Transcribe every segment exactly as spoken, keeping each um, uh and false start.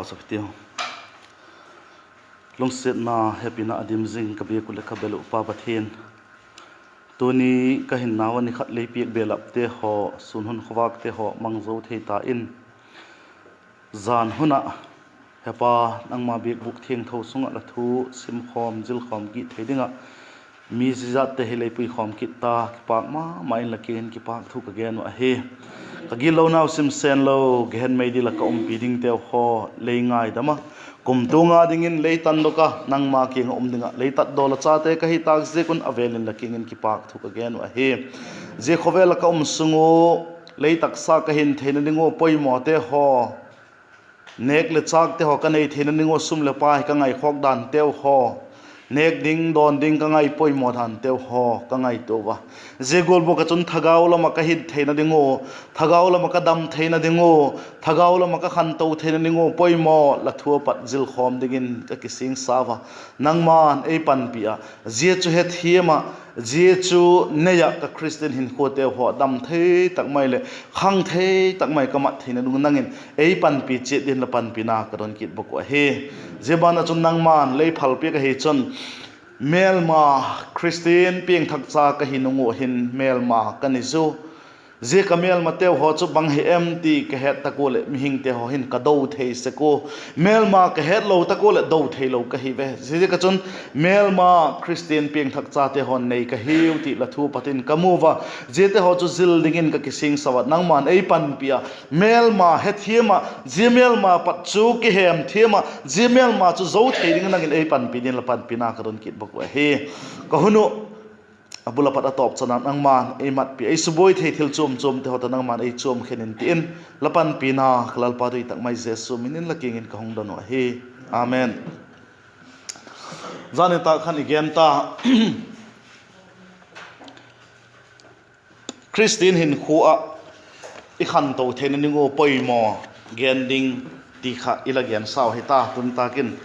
Sak tiu. Lungsiatna hepina a dim zing ka biak uh leh ka bel uh Pa Pathian, tuni ka hinnau a ni khat lei piak belapte haw, sûn hun khawvâkte haw mang zo thei ta in, zan hun ah, he Pa, nangma biakbûk thiangtho sung ah la thu simkhawm zilkhawm kit thei ding ah mi ziazatte hi lei puikhawm kit ta, kipâk ma ma in la kiang in kipâk thu ka gen uh ahi. Ka gitlonau sim sen lo, gehen mei dil ah ka umpi dingteu haw lei ngaidam a, kumtuang a dingin lei tandok a, nangma kiang ah um ding ah lei tatdawl a chate ka hi tâk ziak un a vêl in la kiang in kipâk thu ka gen uh ahi. Zia khawvel ah ka um sung ua, lei taksa ka hin theina ding ua poimawte haw, nêk leh châkte haw ka nei theina ding ua sum leh pai ka ngaikhawk danteu haw, nêk ding dawn ding ka ngai poimaw danteu haw ka ngaitua ua. Zia gual bawk ah chun thagau lam ah ka hin theina ding ua, thagau lam ah ka dam theina ding ua, thagau lam ah ka khanto theina ding ua poimaw la thu a pat zilkhawm dingin ka kisingsa ua. Nangma'n ei panpi ah, zia chu hethiam ah, zia chu nei ah ka Khristian hinkhuateu haw dam thei tak mai leh khang thei tak mai ka mat theina ding nang in ei panpi chiat dingin la panpina ka don kit bawk uh ahi. Zia ban ah chun nangma'n lei phalpiak ahi chun, mêlma, Khristian piangthak cha ka hi nung ua hin mêlma ka ni zu. Zia ka mêlmateu haw chu bang hi em ti ka het tak ua leh mihingte haw hin ka do thei sek ua, mêlma ka hetlo tak ua leh do theilo ka hi ve. Ziaziak ah chun mêlma, Khristian piangthak chate haw nei ka hiu ti la thu a pat in ka mu ua. Ziate haw chu zil dingin ka kisingsa ua, nangma'n ei panpi ah, mêlma hethiam ah, zia mêlma pat chu kihemthiam ah, zia mêlma chu zo thei dingin nang in ei panpi dingin la panpina ka don kit bawk uh ahi. Ka hun uh a bul a pat a tawp chan ah nangma'n ei matpi, ei subuai thei thil chuam chuamte haw tawh nangma'n ei chuam khen in ti in, la panpina ka Lalpa doi tak mai Jesu min in la kiang in ka hung don uh ahi. Amen. Zan nitâk khan i gen ta, Khristian hinkhua ah i khanto theina ding ua poimaw gen ding ti kha i la gensau hi ta. Tun tak in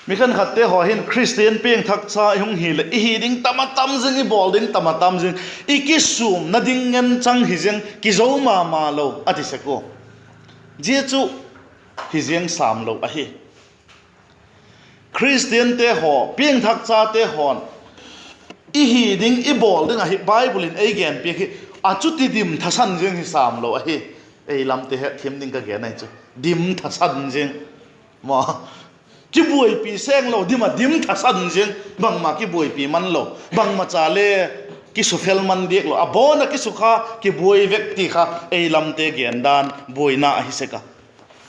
mi khenkhatte haw hin Khristian piangthak cha i hung hileh i hi ding tam a tam zing, i bawl ding tam a tam zing, i kisûmna ding ngen chang hi zing, kizo ma ma lo a ti sek ua. Zia chu hi ziang sâm lo ahi. Khristiante haw, piangthak chate haw'n i hi ding, i bawl ding ahi Bible in ei genpiak hi a chuti dim thasan ziang hi sâm lo ahi. Ei lamte hetthiam ding ka gen ahi chu, dim thasan ziang. Kibuaipi seng lo dim ah dim thasan ziang, bangma kibuaipi man lo, bangma cha le kisufel man diak lo, a bawn ah kisukha kibuai vek ti kha ei lamte gendan buaina ahi sek a.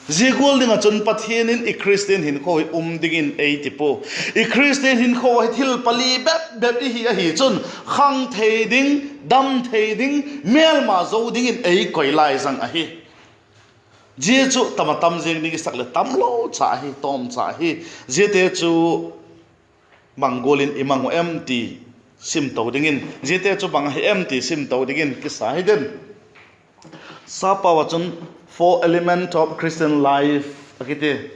Zia gual ding ah chun Pathian in i Khristian hinkhua hi um dingin ei ti pua. I Khristian hinkhua hi thil pali bep bep i hi ahi chun, khang thei ding, dam thei ding, mêlma zo dingin ei koi lai zang ahi. Zia chu tam a tam ziang ding i sak leh tamlo cha ahi, tawm cha ahi. Ziate chu bang gual in i mang uh em ti sim to dingin, ziate chu bang ahi em ti sim to dingin kisa hi den. Sapau ah chun Four Elements of Christian Life a kiti.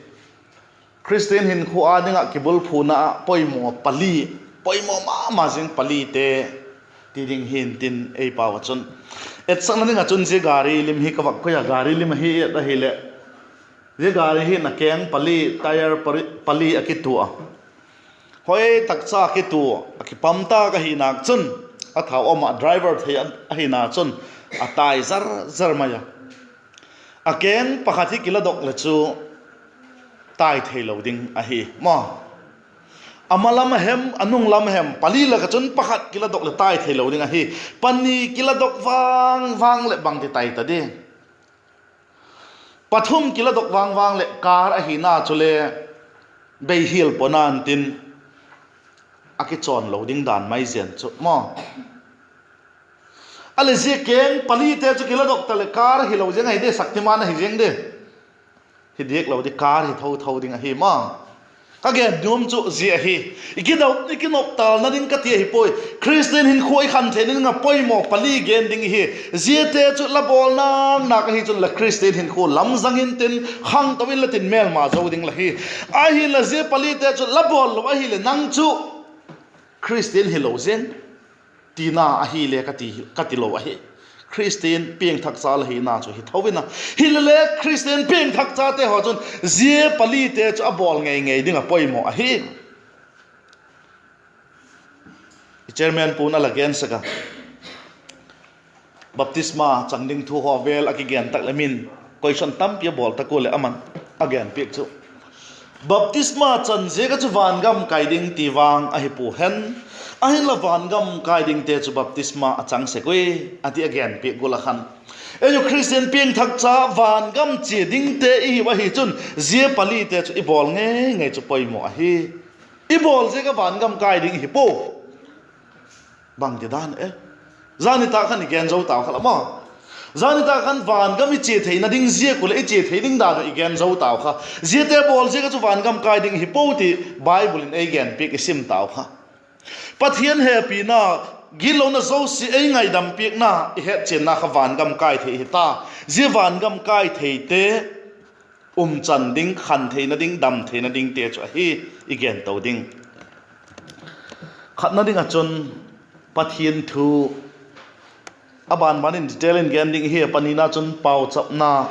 Khristian hinkhua â ding ah kibulphuna ah poimaw pali, poimaw ma ma zing palite ti ding hi'ntin ei pau ah chun, etsakna ding ah chun zia gari lim hi ka vak koi a, gari lim ahi et ahileh, zia gari hin a keng pali, tyre pali, pali a kitua a, hoi tak cha kitua a, kipam tak ahi nak chun, a thau um ah driver thei ahina chun a tai zar zar mai a. A keng pakhat hi kiladok leh chu tai theilo ding ahi maw. A ma lam a hem, a nung lam a hem, pali lak ah chun pakhat kiladok leh tai theilo ding ahi. Pani kiladok vang vang leh bangti tai ta di? Pathum kiladok vang vang leh car ahina chule beihial pua na'n tin, a kichawn lo ding dan mai zen chu maw. A leh zia keng palite chu kiladok ta leh car hilo ziang ahi di, Shaktiman ahi ziang di. Hi diak lo di, car hi tho tho ding ahi maw. Ka gen nuam chu zia ahi. I kidop, i kinoptâlna ding ka ti ahi puai. Khristian hinkhua i khan theina ding ah poimaw pali gen ding ihi. Ziate chu la bawl nak nak ahi chun la Khristian hinkhua lam zang intin, khangto inla tin mêlma zo ding la hi. Ahinla zia palite chu la bawl lo ahileh nang chu Khristian hilo ziang tina ahile ka ti, ka tilo ahi. Khristian piangthakcha la hina chu hi tho in a. Hilele Khristian piangthakchate haw chun zia palite chu a bawl ngei ngei ding a poimaw ahi. I chairman pu'n a la gen sek a, baptisma chang ding thu haw vel a kigen tak leh min question tampi a bawl tak ua leh aman a genpiak chu, baptisma chan ziak ah chu vangam kai ding ti vang ahi pua hen, ahinla vangam kai dingte chu baptisma a chang sek ui, a ti a genpiak gual ah khan, eiu Khristian piangthakcha vangam chia dingte i hiu ahi chun zia palite chu i bawl ngei ngei chu poimaw ahi. I bawl ziak ah vangam kai ding hi pua. Bangtidan e? Zani tak khan i gen zo tau kha la maw. Zani tak khan vangam i chia theina ding ziak uh leh i chia thei ding dan uh i gen zo tau kha. Ziate bawl ziak ah chu vangam kai ding hi pua ti Bible in ei genpiak i sim tau kha. Pathian hepina, gitlona zosia ei ngaidam piakna, i hetchianna kha vangam kai thei hi ta. Zia vangam kai theite umchan ding, khan theina ding, dam theina dingte chu ahi i gen to ding. Khatna ding ah chun Pathian thu, a banban in detail in gen ding hi, a panina chun pauchapna,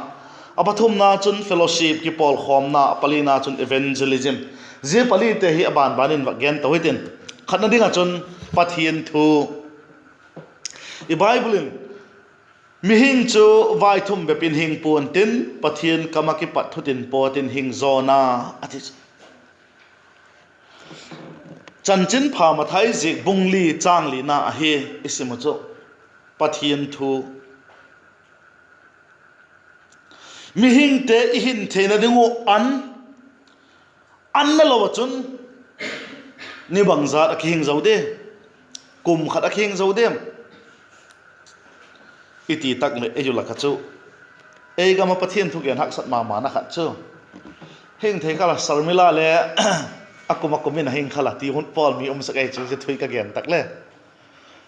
a pathumna chun fellowship, kipawlkhawmna, a palina chun evangelism. Zia palite hi a banban in va gen to hitin. Khatna ding ah chun Pathian thu. I Bible in, mihing chu vaithum bep in hing pua'n tin, Pathian kam ah kipat thutin pawt in hing zaw na, a ti. Chanchinpha Mathai ziak bung li châng lina ahi i sim uh chu, Pathian thu. Mihingte i hin theina ding uh an, an na lo ah chun ni bangzat a kihing zo di, kum khat a kihing zo diam i ti tak leh, ei u lak ah chu, ei gam ah Pathian thugen haksat ma mana khat chu, hing thei kha la, Sharmila le a kum a kum in a hing kha la ti hun pawl mi um sek ei chu, zia thu ka gen tak le.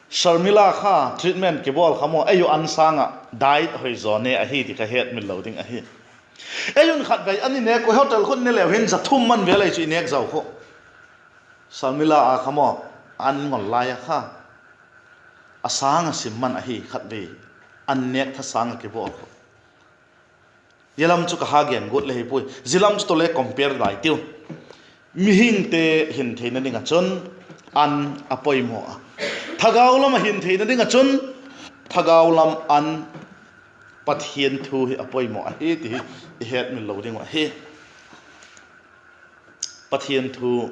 Sharmila kha treatment kibawl kha maw, ei u an sâng ah diet hoi zaw ne ahi ti ka hetmil lo ding ahi. Ei un khatvei an i nêk uh, hotel khun ni leu hin za thum man vêl ei chu i nêk zo khu. Sharmila a kha maw, an ngol lai a kha, a sâng ah sim man ahi khatvei, an nêk tha sâng ah kibawl khu. Zia lam chu ka ha gen guat le hi puai, zia lam chu tawh le compare lai tiu. Mihingte hin theina ding ah chun an a poimaw a, thagau lam ah hin theina ding ah chun thagau lam an, Pathian thu hi a poimaw ahi ti hi i hetmil lo ding uh ahi. Pathian thu.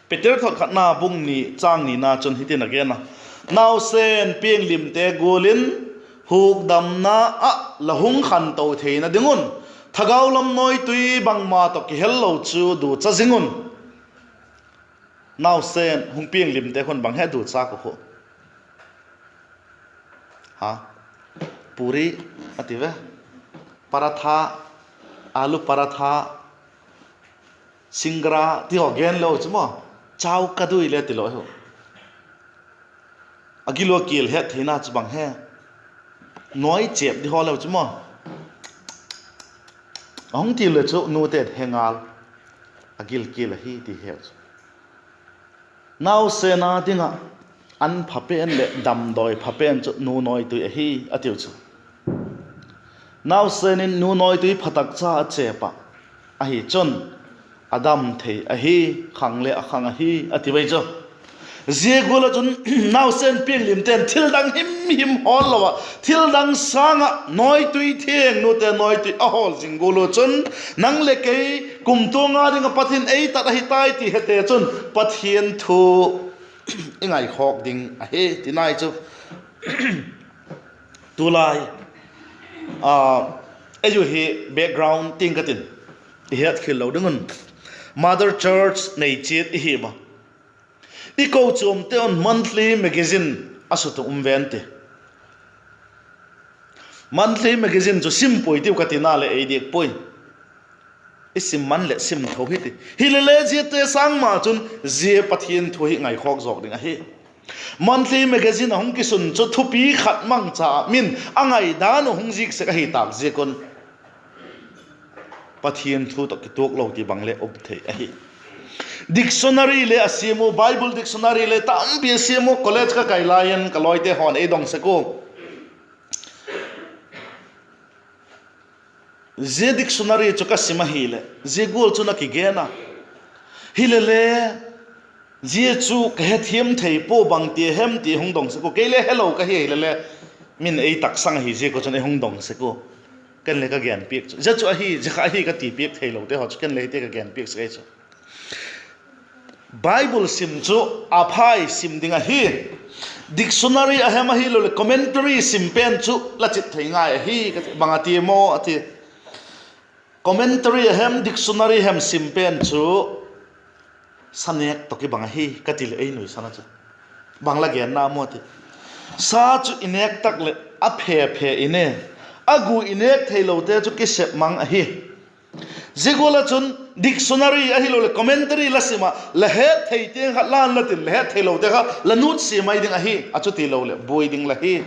Peter thot khatna bung ni châng nina chun hitin a gen a: Nausen pianglimte gual in hukdamna ah la hung khanto theina ding un, thagau lam nawitui bangma tawh kihel lo chu ducha zing un. Nausen hung pianglimte khun bang he ducha ka khu? Ha, puri a ti ve, paratha, alu paratha, singara ti haw gen lo chu maw, chow kadui le ti lo hi. A gil ua kial het theina chu bang he, nawi chêp di haw leu chu maw, a hung ti le chu nute he ngal, a gil kial ahi ti he chu. Nausen a ding ah an pha pen leh damdawi pha pen chu nu nawitui ahi a tiu chu. Nausen in nu nawitui pha tak cha a chêp ah, ahi chun a dam thei ahi, khang le a khang ahi a ti ui chu. Zia gual ah chun nausen pianglimte'n thil dang himhim hawl lo ah, thil dang sâng ah nawitui thiang, nute nawitui a hawl zing gual uh chun, nang leh kei kumtuang a ding ah Pathian ei tat ahi tai ti hete chun Pathian thu i ngaikhawk ding ahi ti nai chu. Tulai, a, eiu hi background ting ka tin, i het khial lo ding un, Mother Church nei chiat i hi ma. I kochuamte un monthly magazine a sut um ven ti. Monthly magazine chu sim puai tiu ka tina leh ei diak puai. I sim man leh sim tho hi ti. Hilele ziate sâng ma chun zia Pathian thu hi ngaikhawk zawk ding ahi. Monthly magazine a hung kisun chu thupi khat mangcha ah min a ngaidan uh hung zik sek ahi tâk ziak un, Pathian thu tawh kituak lo ti bang le um thei ahi. Dictionary le a siam u, Bible dictionary le tampi a siam u, college ka kai lai in ka lawite haw'n ei dong sek u. Zia dictionary chu ka sim ahileh zia gual chun a kigen a. Hilele, zia chu ka hethiam thei pua, bangti hem ti hung dong sek u. Kei le hello ka hi hilele, min ei taksang ahi ziak u chun ei hung dong sek u. Ken le ka gen piak chu, zia chu ahi, zia kha ahi ka ti piak theilote haw chu ken le hite ka gen piak sek ahi chu. Bible sim chu a phai sim ding ahi. Dictionary a hem ahiloleh commentary sim pen chu la chit thei ngai ahi ka ti. Bang a ti maw a ti. Commentary a hem, dictionary hem sim pen chu sa nêk tawh kibang ahi ka ti leh ei nuisan a chu. Bang la genna maw ti. Sa chu i nêk tak leh a phe phe i ne. A gu i nêk theilote chu kisep mang ahi. Zia gual ah chun dictionary ahiloleh commentary la sim ah, la het thei tiang kha la en la tin, la het theilote kha la nutsia mai ding ahi, a chutiloleh buai ding la hi.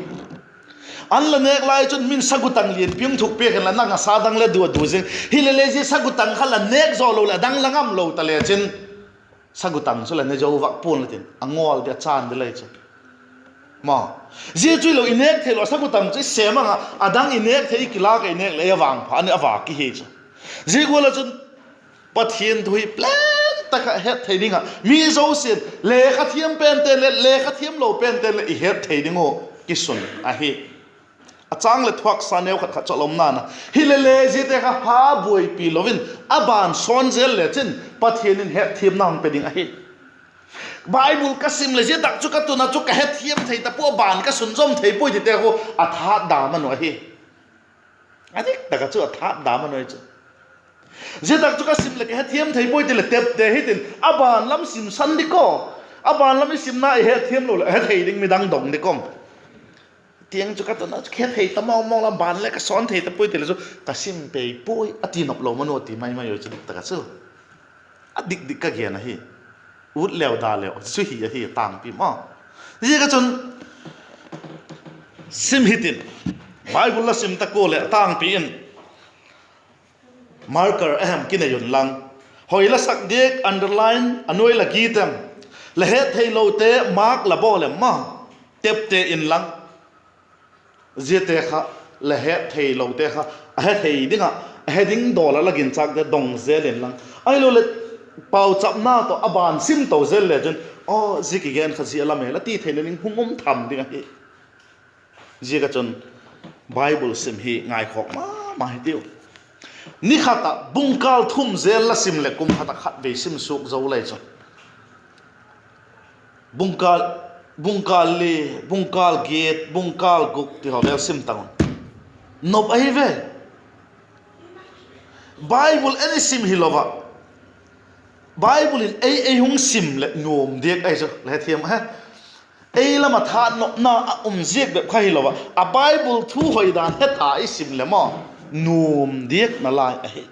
An la nêk lai chun min sagutang lianpi hung thuk piak inla, nang a sa dang le du a du zing. Hilele zia sagutang kha la nêk zaw lo leh a dang la ngam lo ta lechin, sagutang chu la ne zo vak pua'n la tin, a ngawl di a chân di lai chu. Zia chu hilo, i nêk theilo sagutang chu i sêm ang ah, a dang i nêk thei i kilâk a i nêk leh a vangpha a ni a vâk ki hi chu. Zia gual ah chun Pathian thu hi plain tak ah het thei ding ah mi zosia'n lekha thiam pente'n leh lekha thiamlo pente'n leh i het thei ding uh kisun ahi. A châng leh thuaksa neu khat khat chu a lomna na. Hilele ziate kha ha buaipi lo in a ban sawn zel lechin Pathian in hetthiamna hung pe ding ahi. Bible ka sim leh zia tak chu ka tun ah chu ka hetthiam thei ta pua, a ban ka sun zom thei puai tite khu a thât dam a nu ahi. A dik tak ah chu a thât dam a nu ahi chu. Zia tak chu ka sim leh ka hetthiam thei puai ti leh tepte hitin, a ban lam simsan di kaw. A ban lam i simna i hetthiam lo leh hethei ding midang dong di kawm. Tiang chu ka tun ah chu hethei ta mawng mawng lam, ban le ka sawn thei ta puai ti leh chu ka sim pei puai a ti nop lo ma nu a ti mai mai ui chu dik tak ah chu. A dik dik ka gen ahi. Ut leu da leu chu hi ahi tângpi maw. Ziak ah chun sim hitin, Bible la sim ta kua leh tângpi in marker a hem kinei un lang, hoi la sak diak, underline a nuai la git em, la het theilote mark la bawl em maw, tepte inlang. Ziate kha, la het theilote kha a hethei ding ah, a he ding dawl ah la ginchâkte dong zel inlang, ahiloleh pauchapna tawh a ban sim to zel le chun, aw zia kigen kha zia a la mêl a ti thei le ding hung um tham ding ahi. Ziak ah chun Bible sim hi ngaikhawk ma ma hitiu. Ni khat ah bungkâl thum zel la sim leh kum khat ah khatvei sim suak zo lai chu. Bungkâl, bungkâl li, bungkâl giat, bungkâl guk ti haw vel sim tang un. Nop ahi ve. Bible en i sim hilo ah, Bible in ei ei hung sim leh nuam diak ahi chu, la hethiam a. Ei lam ah thât nopna a um ziak bep kha hilo ah, a Bible thu hoi dan het a i sim leh maw, nuam diak nalai ahi.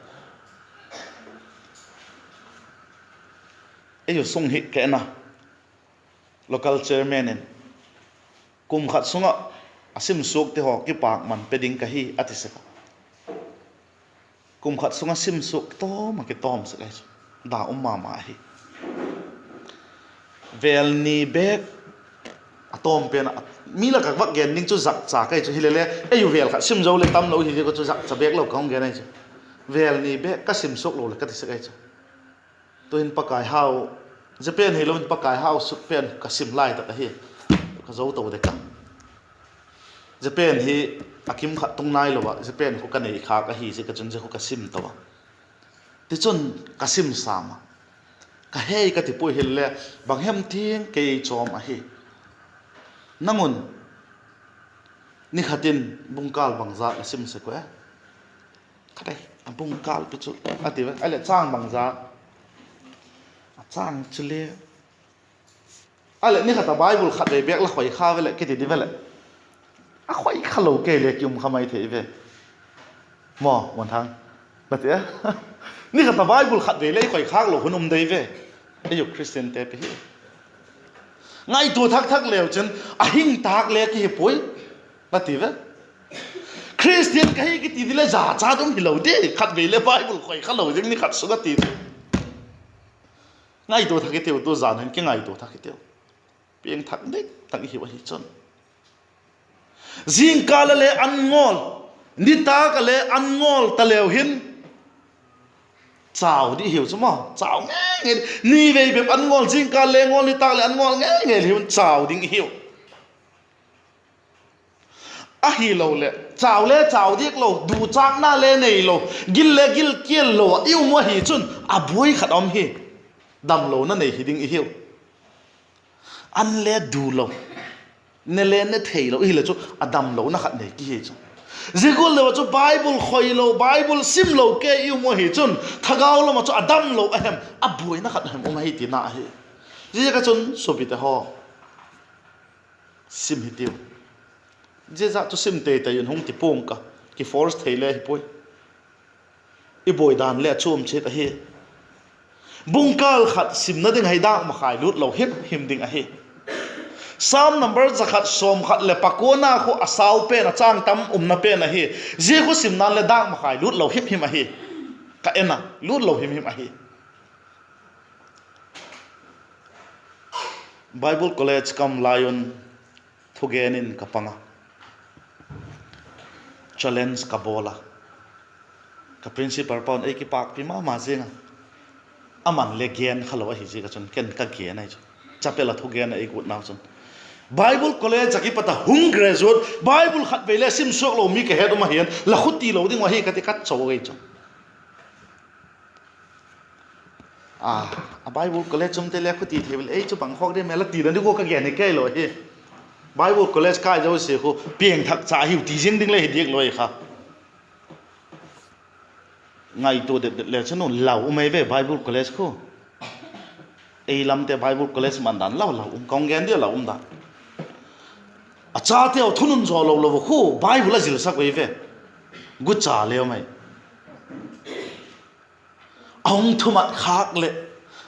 Ei u sung hi ka en a, local chairman in, kum khat sung ah a sim suakte haw kipâkman pe ding ka hi a ti sek a. Kum khat sung ah sim suak kitawm ah kitawm sek ahi chu, da um ma ma ahi. Vêl ni bêk a tawm pen ah, mi lak ah vak gen ding chu zakcha ka hi chu, hilele ei u vêl khat sim zo leh tamlo hi ziak a chu zakcha bêk lo ka hung gen ahi chu. Vêl ni bêk ka sim suak lo leh ka ti sek ahi chu. Tu'hin Pakai hau, zia pen hilo in Pakai hau sut pen ka sim lai tak ahi. Ka zo to dek a. Zia pen hi a kim khat tung nailo ah, zia pen khu ka nei khâk ahi ziak a chun zia khu ka sim to a. Tichun ka sim sâm a, ka hei ka ti puai hile, bang hem tiang kei chawm ahi. Nang un ni khat in bungkâl bangza la sim sek u e? Khat e, a bungkâl pi chu a ti ve, a leh châng bangza, a châng chu le, a leh ni khat a Bible khatvei bêk la khoi kha ve leh kiti di ve leh, a khoi kha lo kei le ki um kha mai thei ve. Maw, Muanthang, la ti a? Ni khat a Bible khatvei le i khoi khâk lo hun um dei ve. Ei u Christiante pi hi. Ngaitua thak thak leu chun a hing tâk le ki hi puai, la ti ve. Christian ka hi kiti di le zachat um hilo di, khatvei le Bible khoi kha lo ding ni khat sung a ti chu. Ngaitua thak i tiu, tu zan hin kingaitua thak i tiu. Piangthak dik tak i hiu ahi chun, zingkal a le an ngawl, Nitâk a le an ngawl ta leu hin chau ding hiu chu maw, chau ngei ngei. Nivei bep an ngawl, zingkal le ngawl, nitâk le an ngawl ngei ngei le hin chau ding hiu. Ahiloleh chau le chau diak lo, duchâkna le neilo, gil le gil kial lo ah i um u ahi chun a buai khat a um hi, damlona nei hi ding i hiu. An le du lo, ne le ne theilo i hile chu a damlona khat nei ki hi chu. Zia gual leu ah chu Bible khoilo, Bible simlo kei i um u ahi chun thagau lam ah chu a damlo a hem, a buaina khat a hem um ahi tina ahi. Ziaziak a chun suapite haw, sim hitiu. Ziaziak chu sim tei tei un hung ti pua'ng ka, kiforce thei le hi puai. I buai dan le a chuam chiat ahi. Bung kâl khat simna ding ahi, dâk makhai lût lo him him ding ahi. Sam number za khat sawm khat leh pakuana khu a sau pen, a châng tam umna pen ahi. Zia khu simna'n leh dâk makhai lût lo him him ahi. Ka en a, lût lo him him ahi. Bible College ka um lai un thugen in ka pang a, challenge ka bawl a, ka principal pa'n ei kipâkpi ma ma ziang a, ama'n le gen kha lo ahi ziak a chun ken ka gen ahi chu. Chapel ah thugen a ei guatnau chun, Bible College ah kipat a hung graduate, Bible khatvei le sim suak lo mi ka het um ahi'n, la khuti lo ding uh ahi ka ti, ka cho ei chu. A, a Bible College chumte le khuti thei vel, ei chu bang khawk ding me la ti dan ding ua ka gen hi kei lo hi. Bible College kai zosia khu piangthak cha hiu ti zing ding le hi diak lo kha. Ngaitua det det le chun u lau um ei ve Bible College khu. Ei lamte Bible College man dan lau lau um, ka hung gen dia lau um dan. A chateu thunun zaw lo lo khu Bible a zilsak ei ve. Gucha leu mai. A hung thumat khâk leh,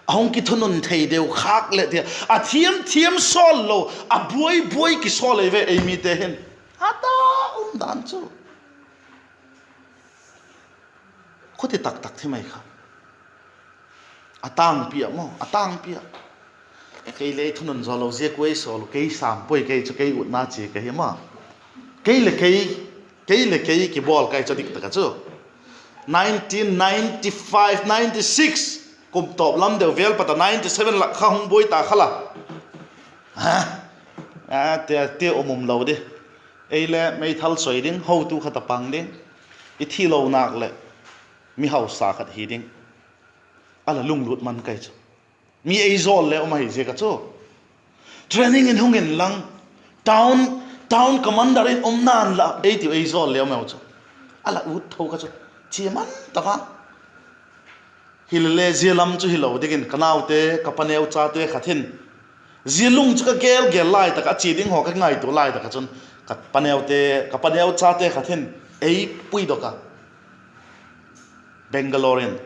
a hung kithunun thei deu khâk leh tia, a thiam thiam sawl lo, a buai buai kisawl ei ve ei mite hin. A ta um dan chu khuti tak tak thi mai kha. A tângpi ah maw, a tângpi ah. Kei le ei thunun zaw lo ziak ua ei sawl u, kei sâm puai, kei chu kei utna chia ka hi ma. Kei le kei, kei le kei kibawl kai chu dik tak a chu. Nineteen ninety-five, ninety-six, kum tawp lam deu vel pat a ninety-seven lak kha hung buai ta kha la. A, a, tia, tia um um lo di. Ei le meithal soi ding, hotu khat a pang ding. I thi lo nâk leh mi hausa khat hi ding. A la lunglut man kai chu. Mi ei zawl le um ahi ziak a chu. Training in hung inlang, town, town commander in um na'n la ei tiu, ei zawl le um eu chu. A la ut tho kha chu. Chia man tak a. Hilele zia lam chu hilo dingin ka naute, ka paneu chate khat hin, zia lung chu ka gel gel lai tak a, a chia ding haw ka ngaitua lai tak ah chun, ka paneute, ka paneu chate khat hin ei puidok a, Bangalore in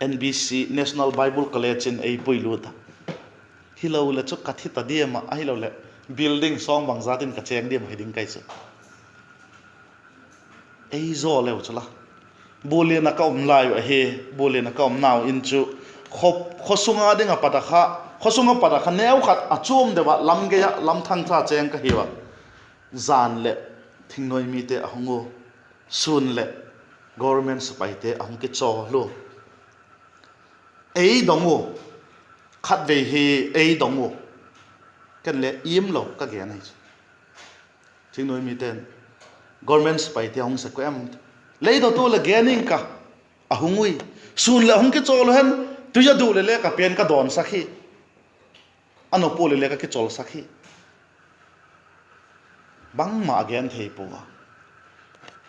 N B C, National Bible College in ei puilut a. Hiloleh chu ka thi ta diam ah, ahiloleh building sawng bangzat in ka chêng diam ahi ding kai chu. Ei zaw leu chu la. Bulian ah ka um lai uh ahi, Bulian ah ka umnau in chu, khaw, khaw sung a ding a pat a kha, khaw sung a pat a kha neu khat a chuam deu ah lam gei ah lam thangcha chêng ka hiu a. Jan leh thingnuai mite a hung u, sûn leh government sipaite a hung kichawl u. Ei dong u, khatvei hi ei dong u, ken le im lo ka gen ahi chu. Thingnuai mite'n, government sipaite a hung sek u em? Lei dawtu leh gen ing ka, a hung ui. Sûn leh a hung kichawl u hen, tui a du leh le ka pen ka dawnsak hi. A nop ua leh le ka kichawlsak hi. Bangma a gen thei pua a.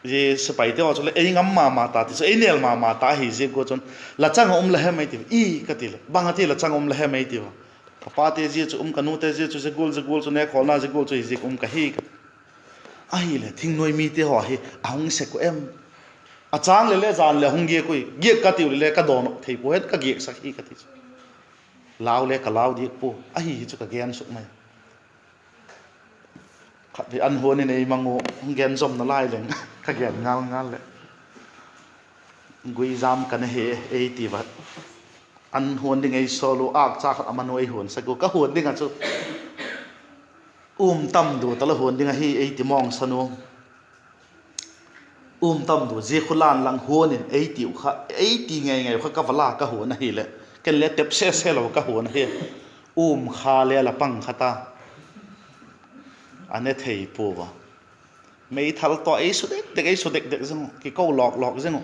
Zia sipaite haw chu leh ei ngam ma ma ta ti chu, ei nêl ma ma ta ahi ziak ua chun, la chang ah um la hem ei ti, i ka ti leh, bang a ti la chang ah um la hem ei ti a. Ka pate zia chu um, ka nute zia chu zia gual, zia gual chu nêkkhawlna zia gual chu hi ziak um ka hi ka ti. Ahileh thingnuai mite haw hi a hung sek u em? A châng leh le jan leh a hung giak ui, giak ka tiu leh le ka dawn thei pua hen, ka giaksak hi ka ti chu. Lau le ka lau diak pua ahi hi chu ka gen suk mai. Khatvei an huan in ei mang u, hung gen zomna lai leng ka gen ngal ngal leh, guizam ka ne hi ei ti va. An huan ding ei sawl u, âkcha khat a man u ei huansak u, ka huan ding ah chu um tam dua ta la huan ding ahi ei ti mawngsan u. Um tam du zia khu lan lang huan in ei tiu kha, ei ti ngei ngei kha ka va la ka huan ahileh, ken le tep se se lo ka huan ahi. Um kha le la pang kha ta, a ne thei pua a. Meithal tawh ei su dek dek, ei su dek dek zing uh, kiko lawk lawk zing uh.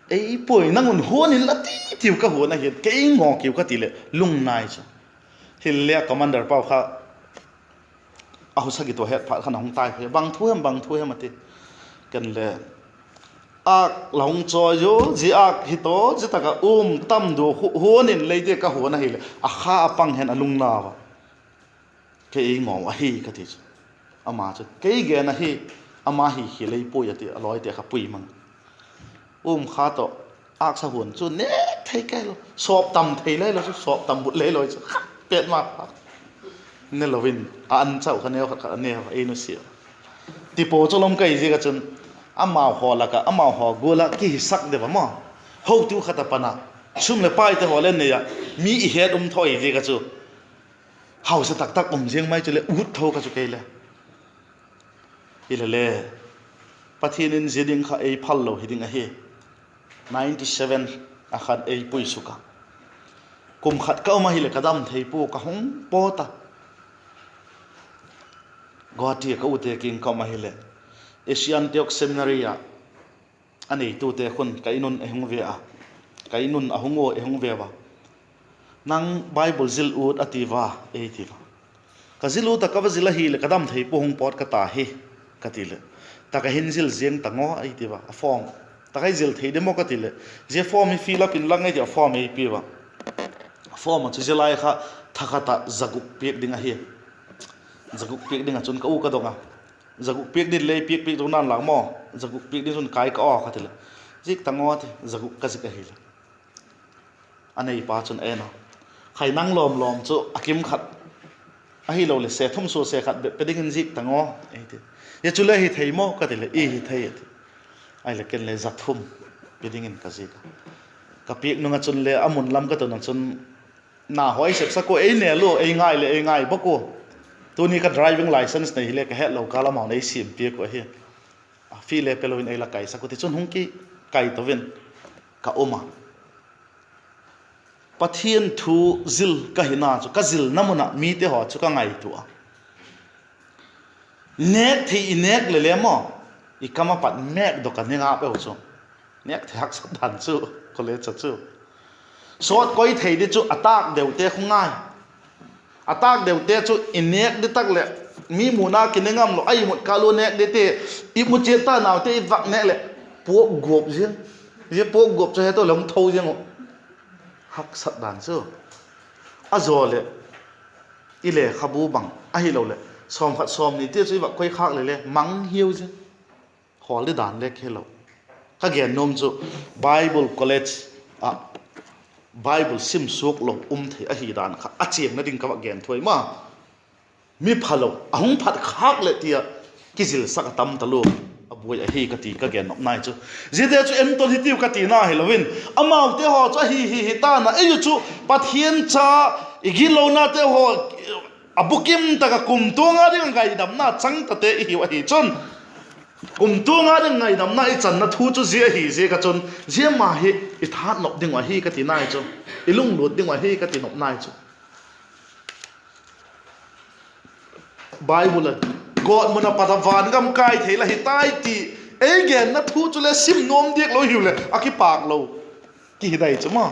Ei puai nang un huan in la ti tiu ka huan ahi, kei ngaw kiu ka ti leh lungnai chu. Hile a commander pau kha a husa git ua het phat khan a hung tai kha, bang thu hem, bang thu hem a ti. Ken le, âk la hung chawi u, zia âk hi tawh zia tak ah um tam du huan in lei dia ka huan ahileh a kha a pang hen a lungna a. Kei ei ngaw ahi ka ti chu. Ama chu kei gen ahi, ama hi hi lei puai a ti a, lawite kha pui mang. Um kha tawh âksa huan chu nêk thei kei lo, sawp tam thei lei lo chu, sawp tam but lei lo chu khat pet ma kha. Ne lo in a an chau kha neu khat khat a ne a, ei nusia. Ti pua chu lawm kai ziak ah chun, amau haw lak ah, amau haw gual ah kihisak deu a maw. Hotu khat a pan a, sum leh paite haw le nei a, mi i het um tho i ziak ah chu hausa tak tak um ziang mai chu le ut tho ka chu kei le. Hile le, Pathian in zia ding kha ei phal lo hi ding ahi. Ninety seven a khan ei pui suk a, kum khat ka um ahileh ka dam thei pua, ka hung pawt a. Guwahati ah ka ute kiang ka um ahileh, Asian Theological Seminary ah a neitute khun ka In un ei hung ve a, ka In un a hung ua ei hung ve ua. Nang Bible zil ut a ti ua, ei ti ua. Ka zil ut a, ka va zil ahileh ka dam thei pua, hung pawt ka ta hi, ka ti leh, tak ah hin zil ziang ta ngaw ei ti ua, a form. Tak ah hin zil thei de maw ka ti leh, zia form hi fill up inla ei ti a, form ei pia ua. Form ah chu zia lai kha thakhat ah za guk piak ding ahi. Za guk piak ding ah chun ka u ka dong a, za guk piak ding le piak piak zo nan lak maw, za guk piak ding chun kai ka aw ka ti leh, zik ta ngaw ti, za guk ka zik ahileh, a neipa chun en a, khai nang lawm lawm chu a kim khat ahiloleh se thum sua se khat bep pe dingin zik ta ngaw, ei ti. Zia chu le hi thei maw ka ti leh, i hi thei a ti. Ahileh ken le za thum pe dingin ka zik a. Ka piak nung ah chun le a mun lam ka tun ah chun, na haw ei sepsak ua, ei nêl ua, ei ngai leh ei ngai bawk ua. Tuni ka driving licence nei hile ka hetlo kâl amau'n ei siam piak uh ahi. A fee le pelo in ei la kaisak uh, tichun hung kikai to in ka um a. Pathian thu zil ka hina chu ka zilna mun ah mite haw chu ka ngaitua a. Nêk thei i nêk le le maw, i kam ah pat mêkdok a ne ngap eu chu. Nêk thei haksat dan chu, college a chu sawt koi thei di chu a tâk deute khu ngai. A tâk deute chu i nêk di tak leh mi muna kine ngamlo, a i mut kâl ua nêk dite, i mu chiat ta naute i vak nêk leh puak guap ziang. Zia puak guap chu he tawh le hung tho ziang uh. Haksat dan chu. A zaw leh i lekhabu bang ahiloleh sawmkhat sawmni tia chu i vak koi khâk le le mang hiau ziang. Hawl di dan le khelo. Ka gen nuam chu Bible college ah Bible sim suak lo um thei ahi dan kha a chianna ding ka vak gen thuai ma. Mi phalo a hung phat khâk leh tia kizilsak a tam talua, a buai ahi ka ti ka gen nop nai chu. Ziate chu entol hitiu ka tina hilo in, amaute haw chu ahi hi hi ta'n a, ei u chu Pathian cha i gitlonate haw a bukim tak ah kumtuang a ding a ngaidamna chang tate i hiu ahi chun, kumtuang a ding ngaidamna i channa thu chu zia ahi ziak ah chun, zia ma hi i tha nop ding uh ahi ka ti nai chu, i lunglut ding uh ahi ka ti nop nai chu. Bible ah, gawtmun a pat a van gam kai thei la hi tai ti, ei genna thu chu le sim nuam diak lo hiu leh a kipâk lo kihi dai chu maw.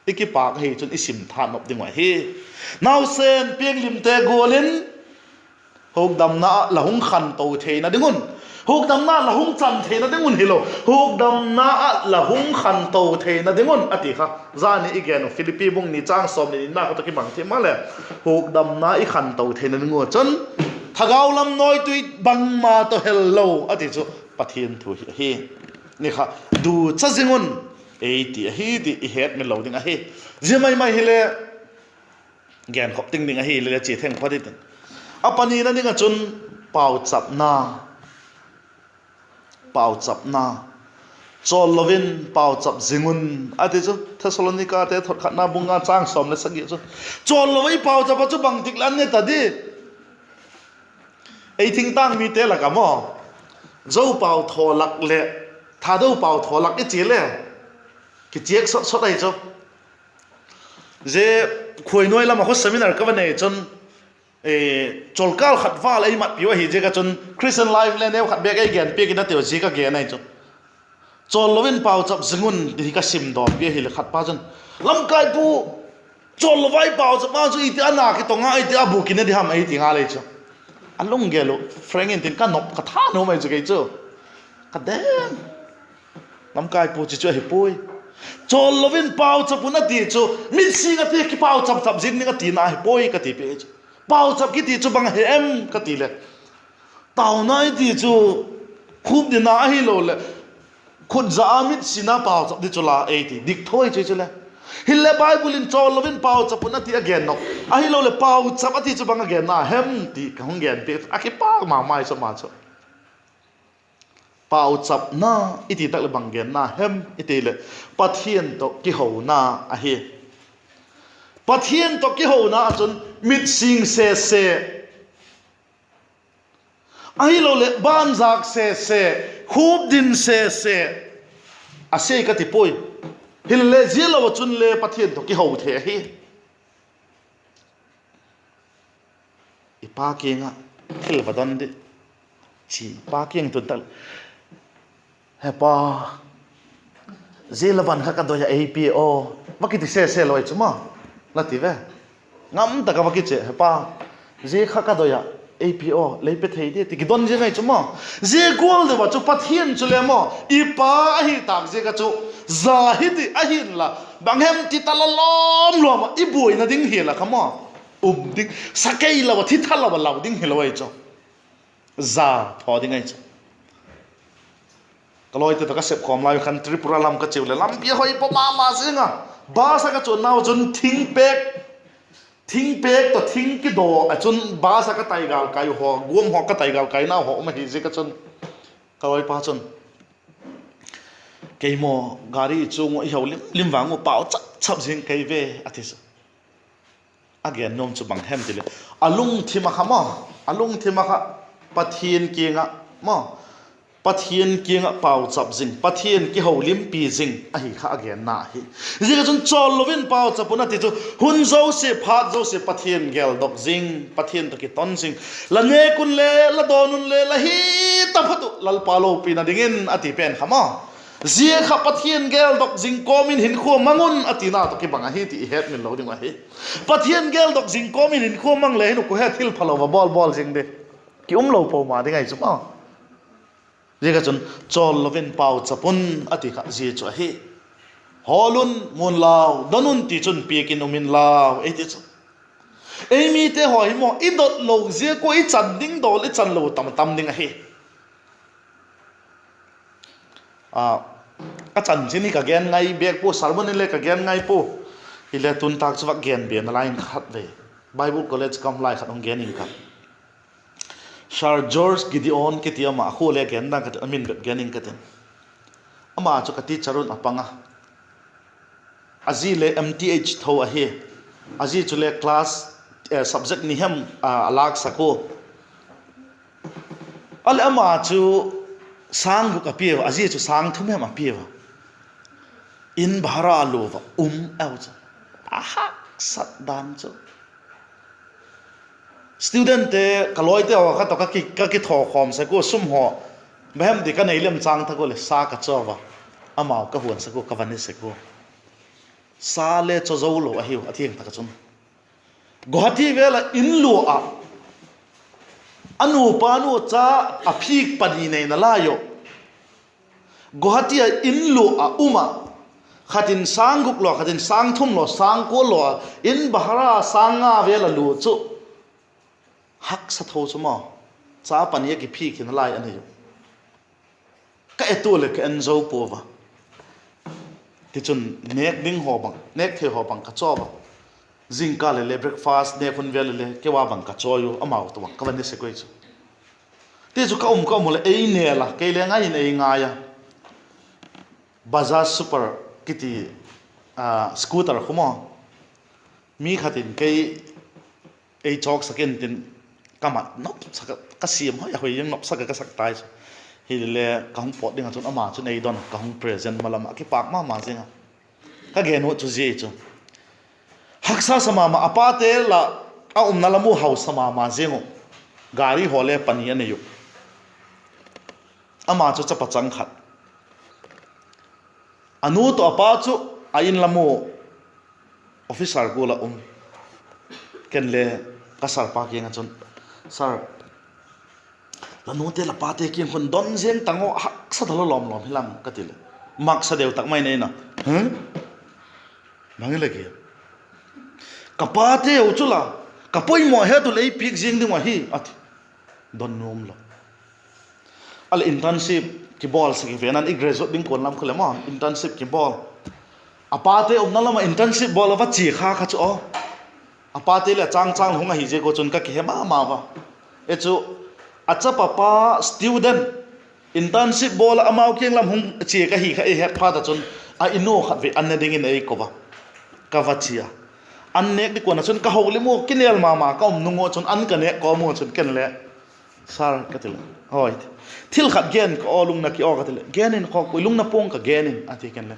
I kipâk ahi chun i sim tha nop ding uh ahi. Nausen pianglimte gual in hukdamna ah la hung khanto theina ding un, hukdamna la hung chan theina ding un hilo, hukdamna ah la hung khanto theina ding un a ti kha. Zani i gen uh Philippi bung ni châng sawmni ni na kha tawh kibang thim maleh, hukdamna i khanto theina ding uh chun thagau lam nawitui bangma tawh hel lo a ti chu Pathian thu hi ahi. Ni kha, ducha zing un ei ti ahi ti i hetmil lo ding ahi. Zia mai mai hile genkhop ting ding ahi le le chia theng pha ding. A panina ding ah chun pauchapna. Pauchapna. Chawl lo in pauchap zing un a ti chu, Thessalonikate thot khatna bung nga châng sawm le sagi chu. Chawl lo i pauchap ah chu bangtik le an ne ta di? Ei thingtâng mite lak ah maw, Zo pau thaw lak leh Thado pau thaw lak i chia le kichiak sot sot ahi chu. Zia Khuainuai lam ah khaw seminar ka va nei chun, chawlkâl khat val ei matpiu ahi ziak ah chun Christian Life le neu khat bêk ei genpiak in a tiu, zia ka gen ahi chu. Chawl lo in pauchap zing un ti hi ka simdawpi ahileh khat pa chun, Lamkaipu, chawl lo vai pauchap ma chu i ti a na kitong a, i ti a bu kine di ham ei ti ngal ei chu. A lunggel uh frank in tin ka nop ka tha nuam ahi chu kei chu. Ka den, Lamkaipu, chi chu ahi puai. Chawl lo in pauchap un a ti chu, mit sing a ti kipauchap chap zing ding a tina ahi puai ka ti pi chu. Pauchap kiti chu bang ahi em ka ti leh, tauna i ti chu khupdinna ahiloleh khut za a mit sing a pauchap di chu la ei ti dik tho ahi chu chule. Hileh Bible in chawl lo in pauchap un a ti a gen nop, ahiloleh pauchap a ti chu bang a genna hem ti ka hung genpiak a, kipâk ma ma i chu ma chu. Pauchapna i ti tak leh bang genna hem i ti leh, Pathian tawh kihona ahi. Pathian tawh kihona ah chun mit sing sese, ahiloleh banzâk sese, khupdin sese a sia ka ti puai. Hilele zia lo ah chun le Pathian tawh kiho thei ahi. I pa kiang ah thil va don di, chi pa kiang tun tak leh, He pa, zia la van kha ka doi ah ei pia aw, va kiti sese lo ahi chu maw. La ti ve. Ngam tak ah va kiche, He pa, zia kha ka doi ah ei pia aw, lei pe thei di, ti kidon ziang ahi chu maw. Zia gual deu ah chu Pathian chule maw, i pa ahi tâk ziak ah chu, za hi ti ahinla, bang hem ti ta la lawm lawm ah i buaina ding hi la kha maw, um ding, sakei lo ah, thi tha lo ah lau ding hilo ahi chu. Za thaw ding ahi chu. Ka lawite tawh ka sep khawm lai khan Tripura lam ka chiu leh lampi a hoi pua ma ma zing a. Bus a ka chuan nau chun thingpêk, thingpêk tawh thing kidaw ah chun bus a ka tai gâl kai haw, guam haw ka tai gâl kainau haw um ahi ziak ah chun, ka lawipa chun, Kei maw, gari chuang uh i ho lim lim vang uh pau chap chap zing kei ve, a ti chu. A gen nuam chu bang hem ti leh, a lungthim ah kha maw, a lungthim ah kha Pathian kiang ah maw, Pathian kiang ah pauchap zing, Pathian kiholimpi zing ahi kha a genna ahi. Ziak ah chun chawl lo in pauchap un a ti chu, hun zosia phat zosia Pathian geldok zing, Pathian tawh kiton zing, la nêk un le, la dawn un le, la hi taphot uh Lalpa lopina dingin a ti pen kha maw. Zia kha Pathian geldok zing kawm in hinkhua mang un a tina tawh kibang ahi ti i hetmil lo ding uh ahi. Pathian geldok zing kawm in hinkhua mang le hin uh ku he thil phalo va bawl bawl zing di, ki um lo po ma ding ahi chu maw. Ziak ah chun, chawl lo in pauchap un a ti kha zia chu ahi. Hawl un, mu'n lau, don un, tichun piak in um in lau ei ti chu. Ei mite haw hi maw, i dot lo ziak ua i chan ding dawl i chan lo tam tam ding ahi. A, ka chanchin hi ka gen ngai bêk pua, sermon in le ka gen ngai pua. Hile tun tâk chu vak gen be nalai in khat vei. Bible College kam lai khat hung gen ing ka. Sir George Gideon kiti ama, a khua le gen dan ka tin, a min bep gen ing ka tin. Ama chu ka teacher un a pang a. A zi le M Th tho ahi. A zi chule class, eh, subject ni hem, ah, a lâksak ua. A leh ama chu sâng guk a piau a, a zi chu sâng thum hem a piau a. In bhara lua va um eu chu. A haksat dan chu. Studentte, ka lawite haw kha tawh ka ki, ka kithaw khawm sek ua, sum haw, bang hem ti ka nei lem châng thak ua leh sa ka chaw a, amau ka huan sek ua, ka va ne sek ua. Sa le chaw zo lo ahiu, a thiang tak ah chun. Guwahati vel ah in lua ah, a nupa nu cha a phîk pani neina lai uh, Guwahati ah in lua ah um ah, khat in sâng guk lo, khat in sâng thum lo, sâng kua lo ah, in bhara sâng nga vel a lua chu, haksa tho chu maw, cha pani a kiphîk hina lai a nei uh. Ka et ua leh ka en zo pua a. Tichun nêk ding haw bang, nêk thei haw bang ka chaw a. Zingkal le le breakfast nêk hun vel le keu a bang ka chaw ua, amau tawh bang ka va ne sek ui chu. Tichu ka um ka um u leh ei nêl a, kei le ngai in ei ngai a. Bajaj Super kiti, ah, scooter khu maw, mi khat in kei ei chawksak intin, ka mat nopsak a, ka siam hoi a hoi zing, nopsak a ka sak tai chu. Hile ka hung pawt ding ah chun ama chun ei don, ka hung present ma lam ah kipâk ma ma zing a. Ka gen ut chu zia chu, haksa sa ma ma, a pate la a umna lam u hausa ma ma zing uh. Gari haw le pani a nei uh. Ama chu chapa chang khat. A nu tawh a pa chu a in lam u officer gual ah um. Ken le ka sir pa kiang ah chun, Sir, la nute la pate kiang khun don ziang tang aw, haksa ta lo lawm lawm hi lam, ka ti leh, maksa deu tak mai nei na, Bang i la gen? Ka pate u chu la, ka poimaw het u leh ei piak ziang ding uh ahi, a ti. Don nuam lo. A leh internship kibawl sek i ven an, i graduate ding kuan lam khu le maw internship kibawl. A pate umna lam ah internship bawl a va chia kha kha chu aw, a pate leh chang chang hung ahi ziak ua chun ka kihe ma ma ua. E chu, a chapa pa student, internship bawl ah amau kiang lam hung chia ka hi kha ei het phat ah chun, a in u khatvei an ne dingin ei ko a. Ka va chia. An nêk di kuan ah chun ka holim ua, kinêl ma ma ka um nung ua chun an ka nêk kawm ua chun ken le, Sir, ka ti leh, Thil khat gen ka aw, lungna ki aw, ka ti leh, Gen in, khawk pui, lungna pua'ng ka gen in, a ti. Ken le,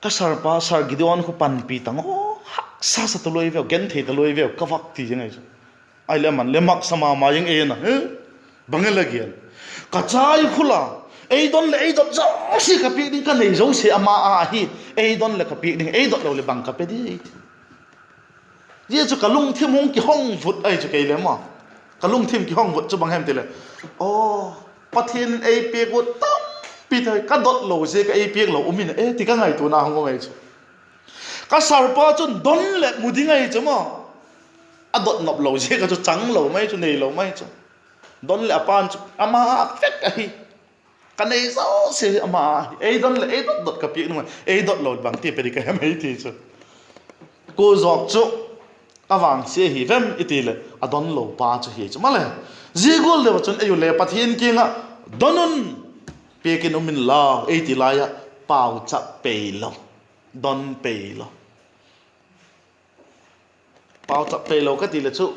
Ka sir pa, Sir Gideon khu panpi tang aw, haksa sa ta lui veu, genthei ta lui veu, ka vak ti zing ahi chu. Ahileh aman le maksa ma ma zing e na, Bang e la gen? Ka chai khu la, ei don leh ei dot zosia ka piak ding, ka nei zosia ama a ahi. Ei don leh ka piak ding, ei dot lo leh bang ka pe di, ei ti. Zia chu ka lungthim hung kihong vut ahi chu kei le maw. Ka lungthim kihong vut chu bang hem ti leh, Aw, Pathian in ei piak u tampi thei, ka dot lo ziak a ei piak lo um in e, ti ka ngaituana hung um ahi chu. Ka sir pa chun don leh mu ding ahi chu maw, a dot nop lo ziak a chu chang lo mai chu, nei lo mai chu. Don leh a pa'n chu ama vek ahi. Ka nei zosia ama ahi, ei don leh ei dot dot ka piak nung a, ei dot lo bangti pe di ka hem ei ti chu. Kua zawk chu a vangsia hi vem i ti leh a don lo pa chu hi chu maleh. Zia gual deu ah chun ei u le Pathian kiang ah, Don un, piak in um in lau, ei ti lai ah pauchap pei lo, don pei lo. Pauchap pei lo ka ti leh chu,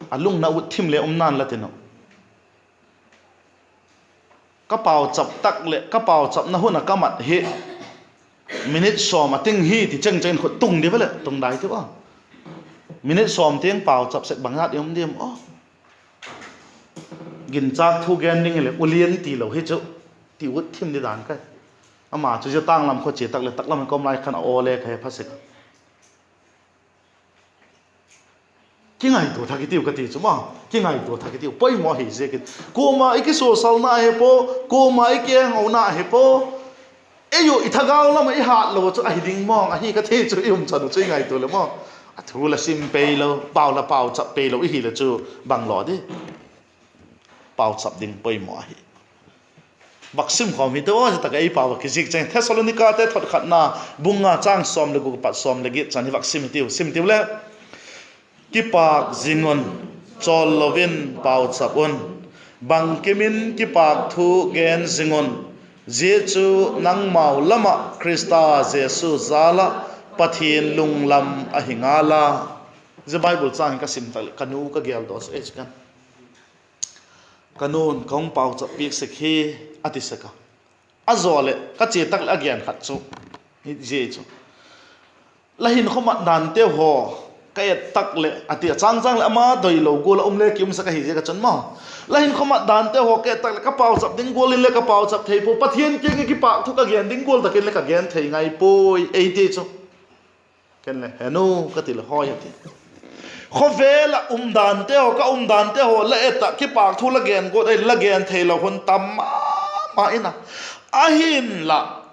a lungna ut thim le um na'n la tin uh. Ka pauchap tak leh ka pauchapna hun ah ka mat hi minute sawm a ting hi ti cheng cheng in khut tung di ve leh tung dai tiu a. Minute sawm tiang pauchap sek bang zat i um diam aw. Ginchâk thu gen ding hileh ulian ti lo hi chu, ti ut thim di dan ka. Ama chu zia tâng lam khaw chia tak leh tak lam kawm lai khan a aw le ka he pha sek a. Kingaitua thak i tiu ka ti chu maw, kingaitua thak i tiu, poimaw ahi ziakin. Kuama i kisuasalna ahi pua, kuama i kiang a um na ahi pua. Ei u i thagau lam ah i hât lo chu ahi ding mawng ahi ka ti chu i um chan u chu i ngaitua leh maw. A thu la sim pei lo, pau la pauchap pei lo i hileh chu bang law di. Pauchap ding poimaw ahi. Vak sim khawm hi teu a, zia tak ah ei pau a kizik cheng Thessalonikate thot khatna bung nga châng sawm leh guk pat sawm leh giat chan hi vak sim hi tiu, sim tiu le. Kipâk zing un, chawl lo in pauchap un. Bangkim in kipâk thu gen zing un. Zia chu nangmau lam ah Khrista Jesu jal ah Pathian lunglam ahi ngal a. Zia Bible châng hi ka sim tak leh ka nu ka gel daw sek ei chu kan. Ka nu'n ka hung pauchap piak sek hi, a ti sek a. A zaw leh ka chia tak leh a gen khat chu hi zia chu, La hinkhua mat danteu haw ka et tak leh, a ti a, châng châng leh ama doilo gual ah um le ki um sek ahi ziak a chun maw. La hinkhua mat danteu haw ka et tak leh ka pauchap ding gual in le ka pauchap thei pua, Pathian kiang ah kipâk thu ka gen ding gual tak in le ka gen thei ngai puai, ei ti chu. Ken le, He nu, ka ti leh, Hawi, a ti. Khawvel ah um danteu haw, ka um danteu haw la et ah kipâk thu la gen guat ei, la gen theilo hun tam ma ma in a. Ahinla,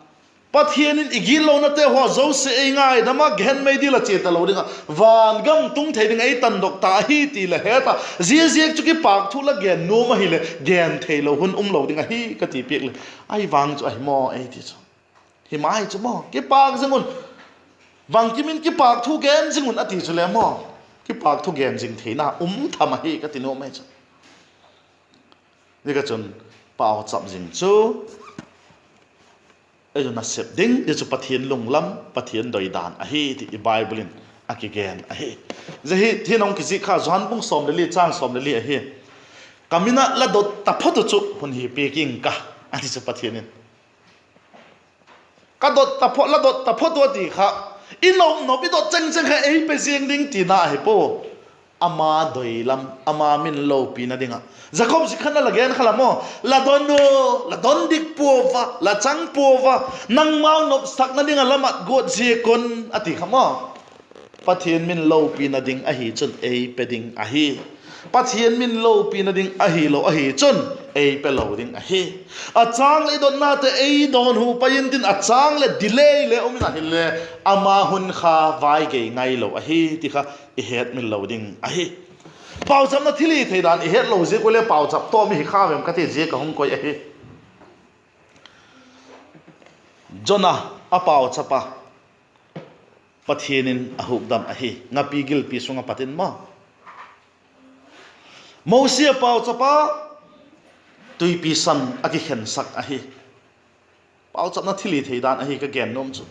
Pathian in i gitlonateu haw zosia ei ngaidam a, gehen mei dil ah chia talo ding ah, van gam tung thei ding ah ei tandok ta ahi ti la het a, zia ziak chu kipâk thu la gen nuam ahileh gen theilo hun umlo ding ahi ka ti piak leh, Ahi vang chu ahi maw, ei ti chu. Hi mai chu maw, kipâk zing un. Bangkim in kipâk thu gen zing un a ti chu le maw, kipâk thu gen zing theina um tham ahi ka ti nuam mai chu. Zia ka chun pauchap zing chu ei chu nasep ding, zia chu Pathian lunglam, Pathian doidan ahi ti i Bible in a kigen ahi. Zia hi, hi nung kizik kha Johan bung sawm le li, châng sawm le li ahi. Ka min ah la dot taphot uh chu hun hi piak ing ka, a ti chu Pathian in. Ka dot taphot, la dot taphot uh a ti kha, i nop nop, i dot cheng cheng kha ei pe ziang ding tina ahi pua. Ama doi lam, ama min lopina ding ah. Jakob zik khatna la gen kha la maw, la don u, la don dik pua a, la chang pua a, nangmau nopsakna ding ah la mat guat ziak un, a ti kha maw. Pathian min lopina ding ahi chun ei pe ding ahi. Pathian min lopina ding ahilo ahi chun ei pe lo ding ahi. A châng leh i dotnate ei dawnhu pai intin, a châng leh delay le um in ahile, ama hun kha vai gei ngailo ahi ti kha i hetmil lo ding ahi. Pauchapna thilhithei dan i hetlo ziak ua le pauchap tawm i hi kha vem ka ti ziak ka hung koi ahi. Jona a pauchap a, Pathian in a hukdam ahi, ngapi gilpi sung ah pat in maw. Mosi a pauchap a, tuipi san a kikhensak ahi. Pauchapna thilhithei dan ahi ka gen nuam chu.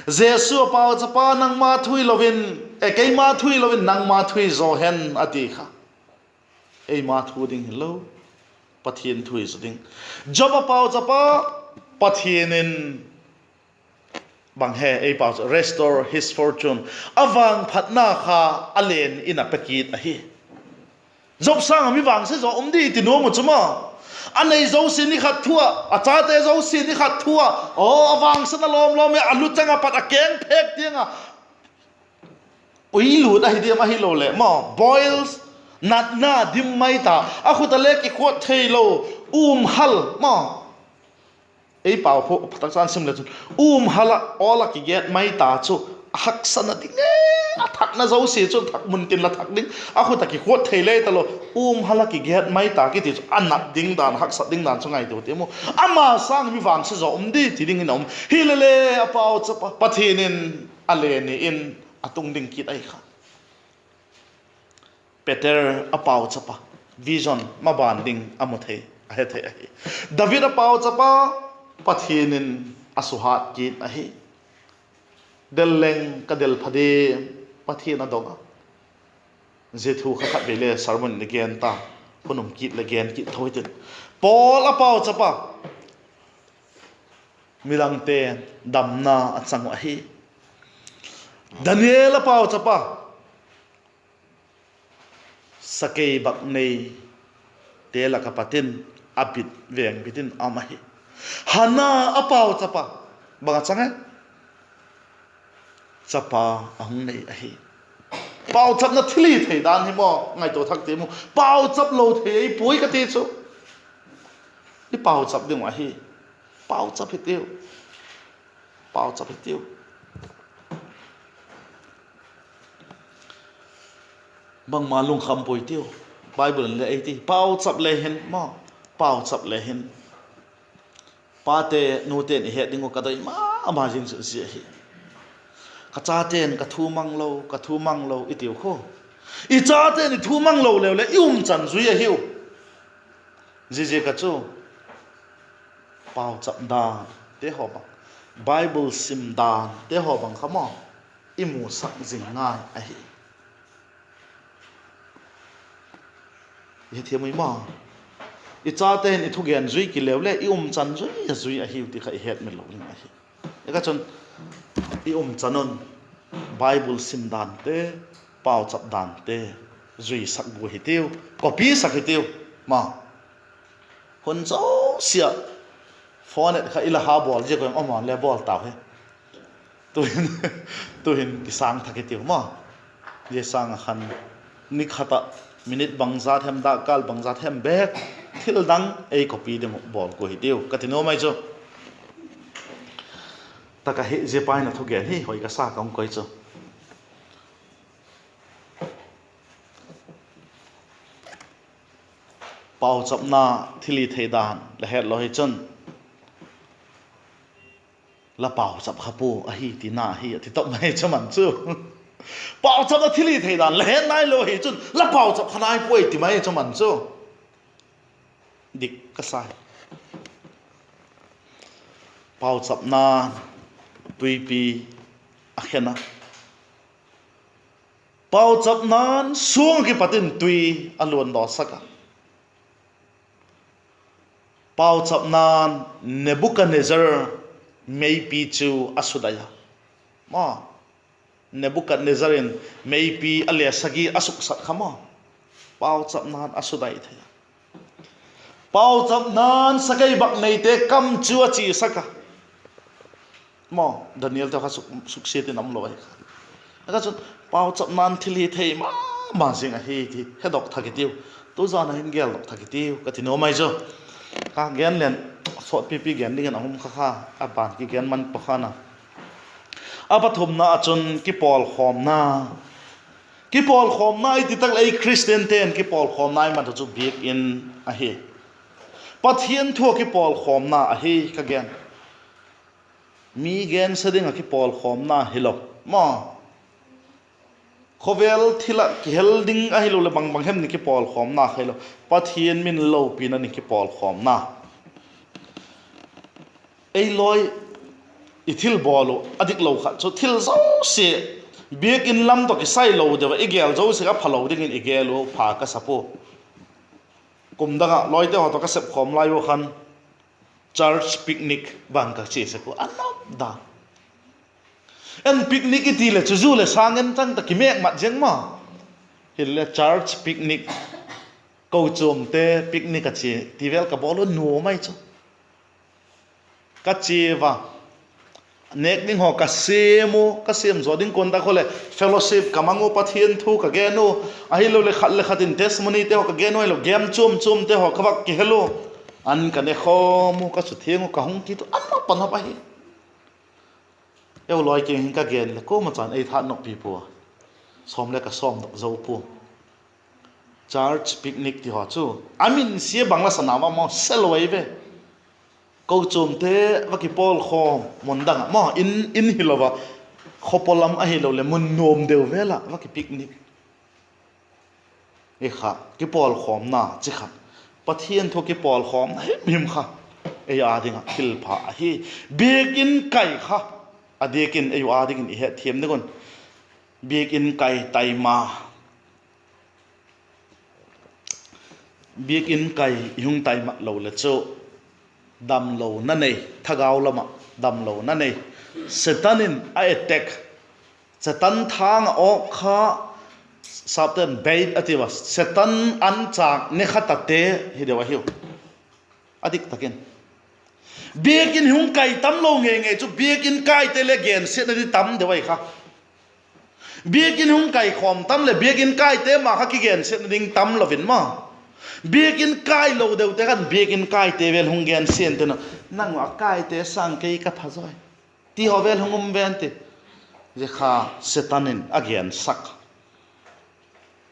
Jesu a pauchap a, nangma thu hilo in, e, keima thu hilo in nangma thu hi zaw hen, a ti kha. Eima thu ding hilo, Pathian thu hi zaw ding. Job a pauchap a, Pathian in bang he ei pau chu, restore his fortune, a vangphatna kha a len in a pe kit ahi. Job sâng ah mi vangse zaw um di ti nuam u chu maw. A nei zosia ni khat thu ah, a chate zosia ni khat thu ah, aw, a vangse na lawm lawm e, a lu chang ah pat a keng phêk tiang ah ui lût ahi diam, ahiloleh maw, boils, natna dim mai ta, a khut a le kikhuat theilo, um hal maw. Ei pau khu phatak chan sim le chun, um hal ah awl ah kiget mai ta chu, a haksatna ding e, a thakna zosia chu thak mun tin la thak ding, a khut a kikhuat thei le talo, um hal ah kiget mai ta kiti chu a nat ding dan, haksat ding dan chu ngaitua tiam u. Ama sâng mi vangse zaw um di ti ding in a um. Hilele a pauchap a, Pathian in a le ni in a tung ding kit ahi kha. Peter a pauchap a, vision maban ding a mu thei, a he thei ahi. David a pauchap a, Pathian in a suhat kit ahi. Del leng ka del pha diam, Pathian a dong a. Zia thu kha khatvei le sermon in i gen ta, hun um kit leh gen kit tho hitin. Paul a pauchap a, midangte damna a chang uh ahi. Daniel a pauchap a, sakei bak neite lak ah pat in a bit veng bit in a um ahi. Hana a pauchap a, bang a chang e? Chapa a hung nei ahi. Pauchapna thilhithei dan hi maw, ngaitua thak tiam u. Pauchap lo thei ei puai ka ti chu. I pauchap ding uh ahi. Pauchap hitiu. Pauchap hitiu. Bangma lungkham puai tiu. Bible in le ei ti, pauchap le hin maw, pauchap le hin. Pate nute'n i het ding uh ka doi ma ma zing chu zia hi. Ka chate'n ka thu mang lo, ka thu mang lo i tiu khu. I chate'n i thu mang lo leu leh i umchan zui ahiu. Ziaziak a chu pauchap dante haw bang, Bible sim dante haw bang kha maw, i musak zing ngai ahi. I hethiam ui maw? I chate hin i thugen zui kit leu leh i umchan zui a zui ahiu ti kha i hetmil lo ding ahi. Hi kha chun i umchan un Bible sim dante, pauchap dante zuisak gua hitiu, copy sak hitiu. Ma, hun zosia phone et kha i la ha bawl ziak a um a le bawl tau hi. Tuhin, tuhin kisâng thak hitiu maw. Zia sâng ah khan ni khat ah minute bangzat hem, dakkal bangzat hem bêk, thil dang ei copy ding uh bawl gua hitiu ka ti nuam ai chu. Tak ahi, zia pa in a thugen hi hoi ka sa ka hung koi chu. Pauchapna thilhithei dan la het lo hi chun, la pauchap kha pua ahi tina hi a ti tawp mai chu man chu. Pauchapna thilhithei dan la het nailo hi chun la pauchap kha nai puai ti mai chu man chu. Dik ka sa hi. Pauchapna'n tuipi a khen a, pauchapna'n suang ah kipat in tui a luandawsak a, Pauchapna'n Nebukadnezzar meipi chu a sudai a. Maw, Nebukadnezzar in meipi a le sagi a suksat kha maw, pauchapna'n a sudai thei a. Pauchapna'n sakeibakneite kam chu a chiasak a. Maw, Daniel te kha suk, suksiat in a um lo ahi kha. Kha chun, pauchapna'n thil hi thei ma ma zing ahi ti hedok thak i tiu. Tuzan a hin geldok thak i tiu ka ti nuam ai chu. Ka gen leng, sawtpipi gen dingin a hum kha kha, a ban kigen man pa khan a. A pathumna ah chun kipawlkhawmna. Kipawlkhawmna i ti tak leh ei Khristiante'n kipawlkhawmna i mat uh chu Biakin ahi. Pathian thu ah kipawlkhawmna ahi ka gen. Mi gense ding ah kipawlkhawmna hilo. Maw, khawvel thil ah kihel ding ahiloleh bang bang hem ni kipawlkhawmna kha hilo. Pathian min lopina ni kipawlkhawmna. Ei lawi, i thilbawl uh a diklo khat chu thil zosia, Biakin lam tawh kisai lo deu ah i gel zosia a phalo dingin i gel uh pha ka sa pua. Kum dang ah lawite haw tawh ka sepkhawm lai ua khan church picnic bang ka chia sek ua, a nop dan. En picnic i ti leh chu zu leh sâng en chang ta, kimêkmat ziang maw. Hileh church picnic, kochuamte picnic a chia ti vel ka bawl ua, nuam ai chu. Ka chia ua, nêk ding haw ka siam u, ka siam zaw ding kuan tak haw leh fellowship ka mang u, Pathian thu ka gen u, ahiloleh khat leh khat in testimonyte haw ka gen u, ahiloleh game chuam chuamte haw ka vak kihel u, an ka ne khawm u, ka suthiang u, ka hung kit u, a nop a nop ahi. Eu lawi kiang hin ka gen leh kuama chan ei tha noppi pua, sawm le ka sawmdok zo pua. Church picnic ti haw chu a min sia bang la sa na ma maw, se lo ai ve. Kochuamte va kipawlkhawm mun dang ah maw, in, in hilo a, khawpaw lam ahiloleh mun nuam deu vel ah va kipicnic. I kha, kipawlkhawmna chi kha, Pathian thu kipawlkhawmna himhim kha ei â ding ah thilpha ahi. Biakin kai kha a diak in ei u â dingin i hetthiam ding un. Biakin kai taima. Biakin kai i hung taimat lo leh chu damlona nei, thagau lam ah damlona nei. Setan in a attack, Setan thâng ah awk kha, sapte'n bait a ti ua, Setan anchâk ne kha tate hi deu ahiu. A dik tak in, biakin hung kai tam lo ngei ngei chu biakin kaite le gensiatna ding tam deu ahi kha. Biakin hung kai khawm tam leh biakin kaite ma kha kigensiatna ding tam lo in maw, biakin kai lo deute khan biakin kaite vel hung gensiat intin, nang a kaite sâng kei ka pha zawi, ti haw vel hung um ven ti. Zia kha Setan in a gensak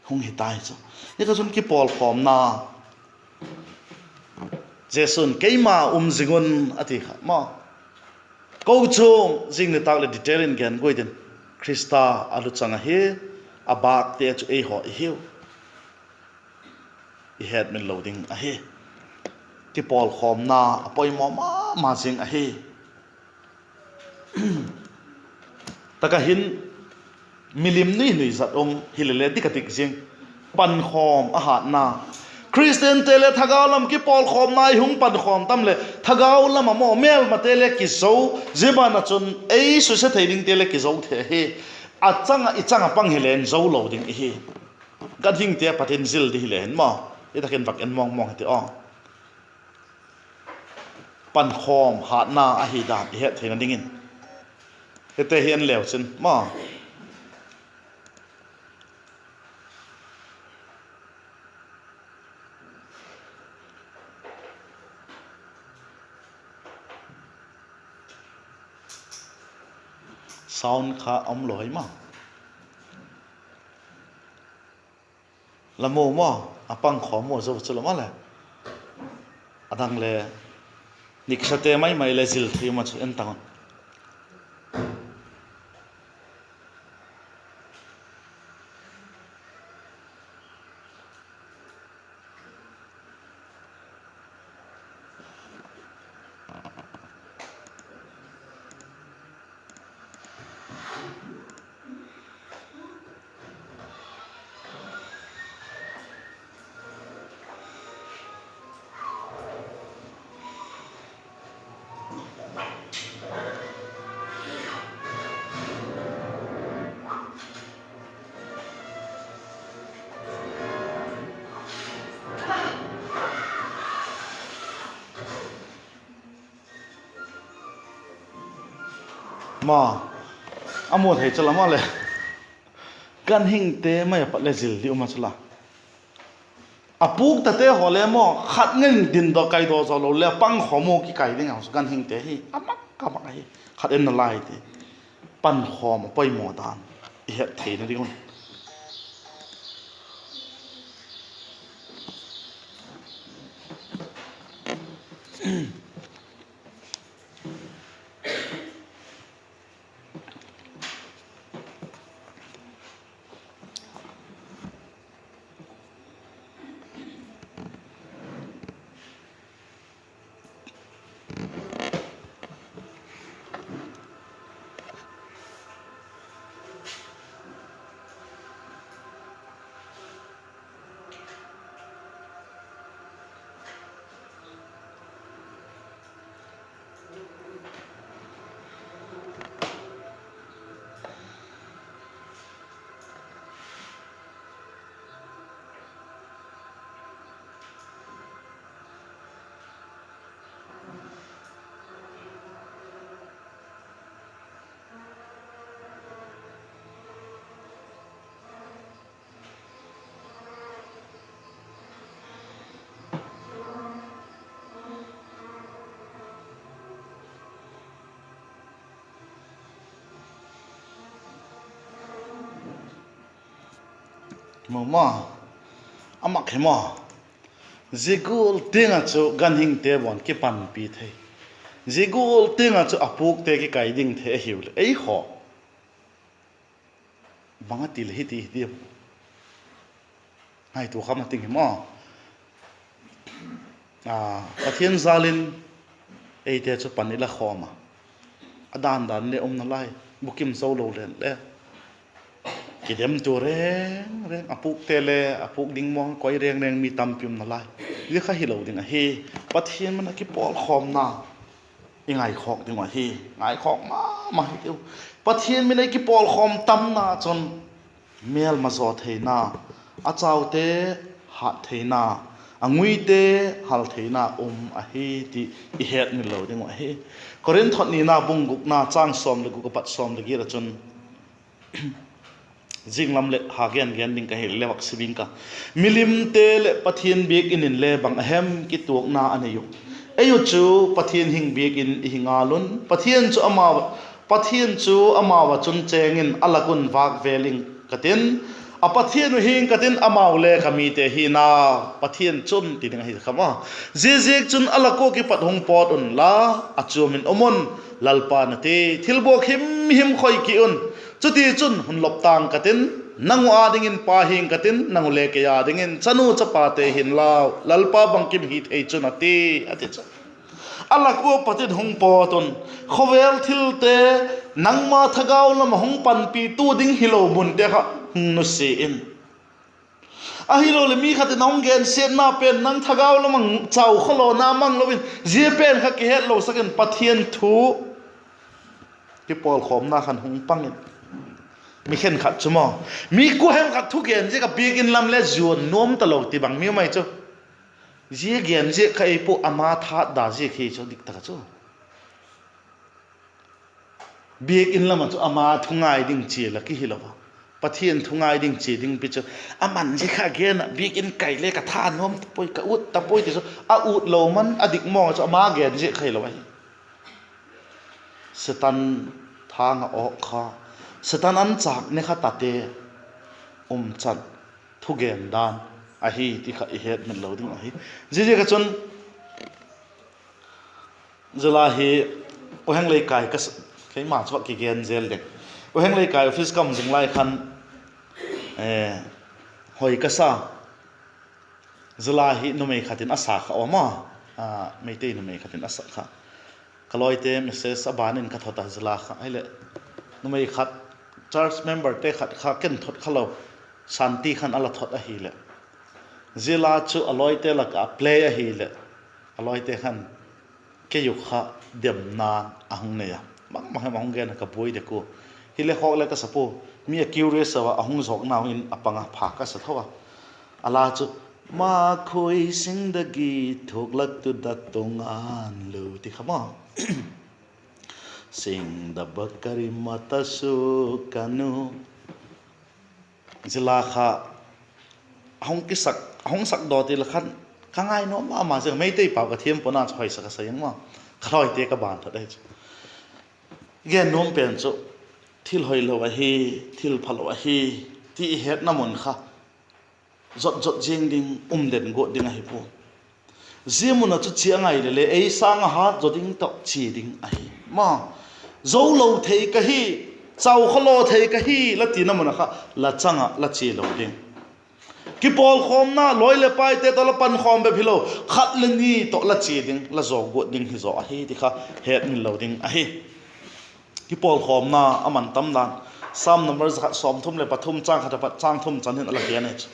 hung hi tai chu. Zia kha chun kipawlkhawmna, Jesu'n keima um zing un a ti kha maw. Kochuam zing nitâk leh detail in gen guai ding, Khrista a luchang ahi, a bâkte chu eihaw i hiu. I hetmil lo ding ahi. Kipawlkhawmna a poimaw ma ma zing ahi. Tak ah hin milim nui nui zat um hilele dik a dik zing. Pankhawm a hâtna. Khristiante le thagau lam kipawlkhawmna i hung pankhawm tam leh thagau lam ah maw mêlmate le kizo, zia ban ah chun ei suse thei dingte le kizo thei ahi. A chang ah i chang ah pang hile in zo lo ding ihi. Ganhingte a pat in zil di hile hin maw, i tak in vak en mawng mawng hiti aw. Pankhawm hâtna ahi dan i het theina dingin, hite hi en leu chin maw. Sound kha um lo hi ma. La mu maw, a pangkhawm mu zo chu la ma le. A dang le, niksate mai mai le zil thei ma chu en tang un. Ma, a mu thei chu la maw le. Ganhingte mai a pat le zil di um a chu la. A pûk tate haw le maw, khat ngen din daw kai daw zaw lo le pangkhawm u kikai ding a chu ganhingte hi a mak a mak ahi. Khat en nalai ti. Pankhawm a poimaw dan i het theina ding un. Maw, a mak hi maw. Zia gual tiang ah chu ganhingte bawn kipanpi thei. Zia gual tiang ah chu a pûkte kikai ding thei ahiu leh ei haw bang a ti le hi ti hi diam. Ngaitua kha ma ting hi maw. Pathian jâl in eite chu pan i la khawm a, a dan dan le um nalai, bukim zo lo len le kidemtua reng reng, a pûkte le a pûk ding mawng koi reng reng mi tampi um nalai. Zia kha hilo ding ahi. Pathian min a kipawlkhawmna i ngaikhawk ding uh ahi. Ngaikhawk ma ma hi tiu. Pathian min a i kipawlkhawm tamna chun mêlma zaw theina, a chaute hât theina, a nguite hâl theina um ahi ti i hetmil lo ding uh ahi. Korinth thot nina bung gukna châng sawm leh guk a pat sawm leh giat ah chun, zinglam leh ha gen gen ding ka hile le vak sim ing ka. Milimte leh Pathian biak in inle bang a hem kituakna a nei uh. Ei uh chu Pathian hing biak in i hi ngal un, Pathian chu amau, Pathian chu amau ah chun chêng in a lak un vâk vêl ing ka tin, a Pathian uh hing ka tin, amau le ka mite hi na, Pathian chun ti ding ahi kha maw. Ziaziakchun a lak ua kipat hung pawt unla, a chuam in um un, Lalpa'n a ti. Thilbuak him him khoi ki un, chutichun hun lop tang ka tin, nang uh â dingin pa hing ka tin, nang uh le kei â dingin chanu chapate hin lau, Lalpa bangkim hi thei chun a ti, a ti chu. A lak ua pat in hung pawt un, khawvel thilte, nangma thagau lam ah hung panpitu ding hilo munte kha hung nusia in. Ahiloleh mi khat in a hung gensiatna pen nang thagau lam ah chau khawlawna mang lo in, zia pen kha kihetlosak in Pathian thu kipawlkhawmna khan hung pang in. Mi khenkhat chu maw, mi kua hem khat thugen ziak ah biakin lam le zuan nuam talo ti bang mi um ai chu. Zia gen ziak kha ei pua, ama that da ziak hi chu dik tak a chu. Biakin lam ah chu ama thungai ding chia la ki hilo a, Pathian thungai ding chia ding pi chu, aman zia kha gen ah biakin kai le ka tha nuam ta puai, ka ut ta puai ti chu a ut lo man a dik mawng chu ama gen ziak kha hilo ahi. Satan thâng a awk kha, Satan anchâk ne kha tate umchan thugen dan ahi ti kha i hetmil lo ding ahi. Ziaziak ah chun zia la hi, Uheng Leikai ka, keima chu vak kigen zel ding. Uheng Leikai office kam zing lai khan, hoi ka sa. Zia la hi numei khat in a sa kha um a, Meitei numei khat in a sa kha. Ka lawite message a ban in ka thot a zia la kha. Ahileh numei khat, church memberte khat kha ken thot kha lo, Santi khan a la thot ahileh, zia la chu a lawite lak ah play ahileh, a lawite khan kei uh kha demna a hung nei a, bangma hem a hung gen a ka buai dek ua. Hile khawk le ka sa pua, mi a curious a, a hung zawknau in a pang a, pha ka sa tho a. A la chu, Makhui singdagi thuklak tuda tungan lo ti kha maw. Singda bakari mata sukanu. Zia la kha a hung kisak, a hung sak daw ti la khan ka ngai nuam ma ma zing, Meitei pau ka thiam pua'n a chu hoisak a sa ing ma. Ka lawite ka ban that ahi chu. Gen nuam pen chu, thil hoilo ahi, thil phalo ahi, ti i hetna mun kha zot zot ziang ding, um den guat ding ahi pua. Zia mun ah chu chia ngai le le ei sâng a hat zaw ding tawh chia ding ahi ma. Zo lo thei ka hi, chau khalo thei ka hi la tina mun ah kha la chang ah la chia lo ding. Kipawlkhawmna lawi leh paite tawh la pankhawm bep hilo, khat le ni tawh la chia ding, la zaw guat ding hi zaw ahi ti kha hetmil lo ding ahi. Kipawlkhawmna a man tam dan. Sam number za khat sawmthum leh pathum châng khat apat châng thum chan hin a la gen ahi chu.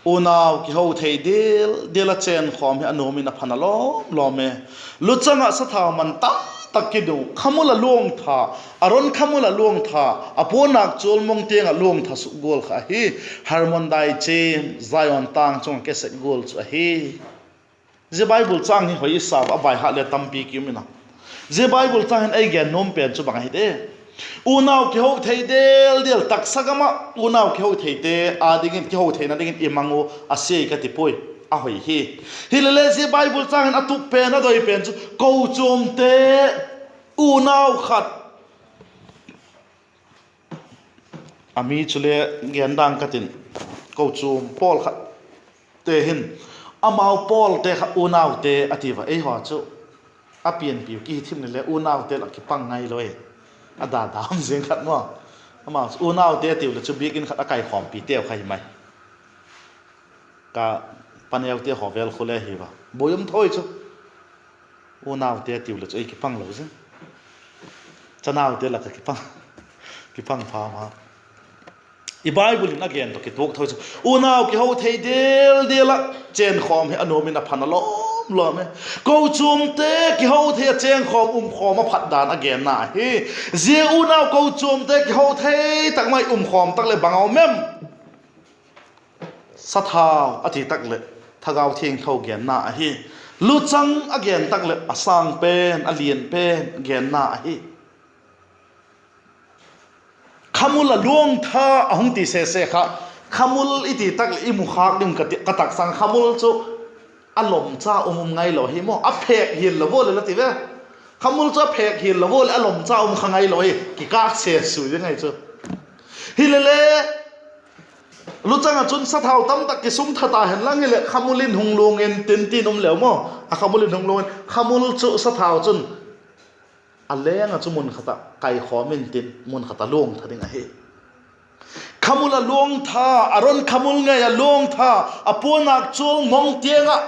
Unau kiho thei dial dial ah chênkhawm hi a nuam in a pha na lawm lawm e. Luchang ah sathau man tam tak kidu, khamul ah luangtha, Aron khamul ah luangtha, a puanâk chual mong tiang ah luangtha suk gual kha ahi. Hermon daichim, Zion tâng chung ah ke sek gual chu ahi. Zia Bible châng hi hoi i sa a, baihat le tampi ki um in a. Zia Bible châng hin ei gen nuam pen chu bang ahi te, unau kiho thei dial dial, taksa gam ah unau kiho theite â dingin kiho theina dingin i mang u a sia ka ti puai, a hoi hi. Hile le zia Bible châng hin a tup pen, a doi pen chu kochuamte, unau khat, a mi chule gen dang ka tin, kochuam pawlkhatte hin amau pawlte kha unaute a ti ua, eihaw chu a pianpiu ki hi thim le le unaute lak kipang ngailo e. A da dam ziang khat maw. Amau chu unaute a tiu le chu biakin khat a kaikhawmpiteu kha hi mai. Ka paneute haw vel khu le hi ua, buai um tho chu. Unaute a tiu le chu ei kipang lo zing. Chanaute lak a kipang, kipang pha ma. I Bible in a gen tawh kituak tho chu, unau kiho thei dial dial ah chênkhawm hi a nuam in a pha na lawm lawm e. Kochuamte kiho thei ah chênkhawm umkhawm a phat dan a genna ahi. Zia unau kochuamte kiho thei tak mai umkhawm tak leh bang a um em? Sathau a ti tak leh Thagau Thiangtho genna ahi. Luchang a gen tak leh a sâng pen, a lian pen genna ahi. Khamul ah luangtha a hung ti sese kha, khamul i ti tak leh i mukhâk ding ka ti, ka taksang khamul chu a lomcha um um ngailo hi maw, a phêk hial lo ua leh la ti ve. Khamul chu a phêk hial lo ua leh a lomcha um kha ngailo hi, kikâk se sui ding ahi chu. Hile le, luchang ah chun sathau tamtak kisung tha ta hen lang hileh khamul in hung luang intin tin um leu maw. A khamul in hung luang in, khamul chu sathau chun a leng ah chu mun khat ah kaikhawm intin mun khat ah luang tha ding ahi. Khamul ah luang tha, Aron khamul ngei ah luang tha, a puanâk chual mong tiang ah,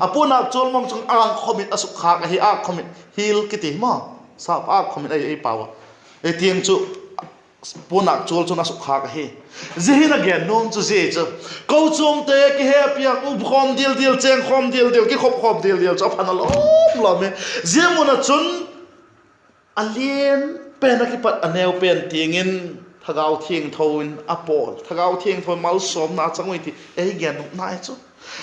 a puanâk chual mong chung âkkhawm in a sukkhâk ahi, âkkhawm in, hial kiti maw, sap âkkhawm in ahi ei pau a. Ei tiang chu puanâk chual chun a sukkhâk ahi. Zia hin a gen nuam chu zia chu, kochuamte kihepiak, umkhawm dial dial, chêngkhawm dial dial, kikhopkhawm dial dial chu a pha na lawm lawm e. Zia mun ah chun a lian pen a kipat a neu pen tiang in Thagau Thiangtho in a pawl, Thagau Thiangtho in malsawmna a chang ui ti ei gen nopna ahi chu.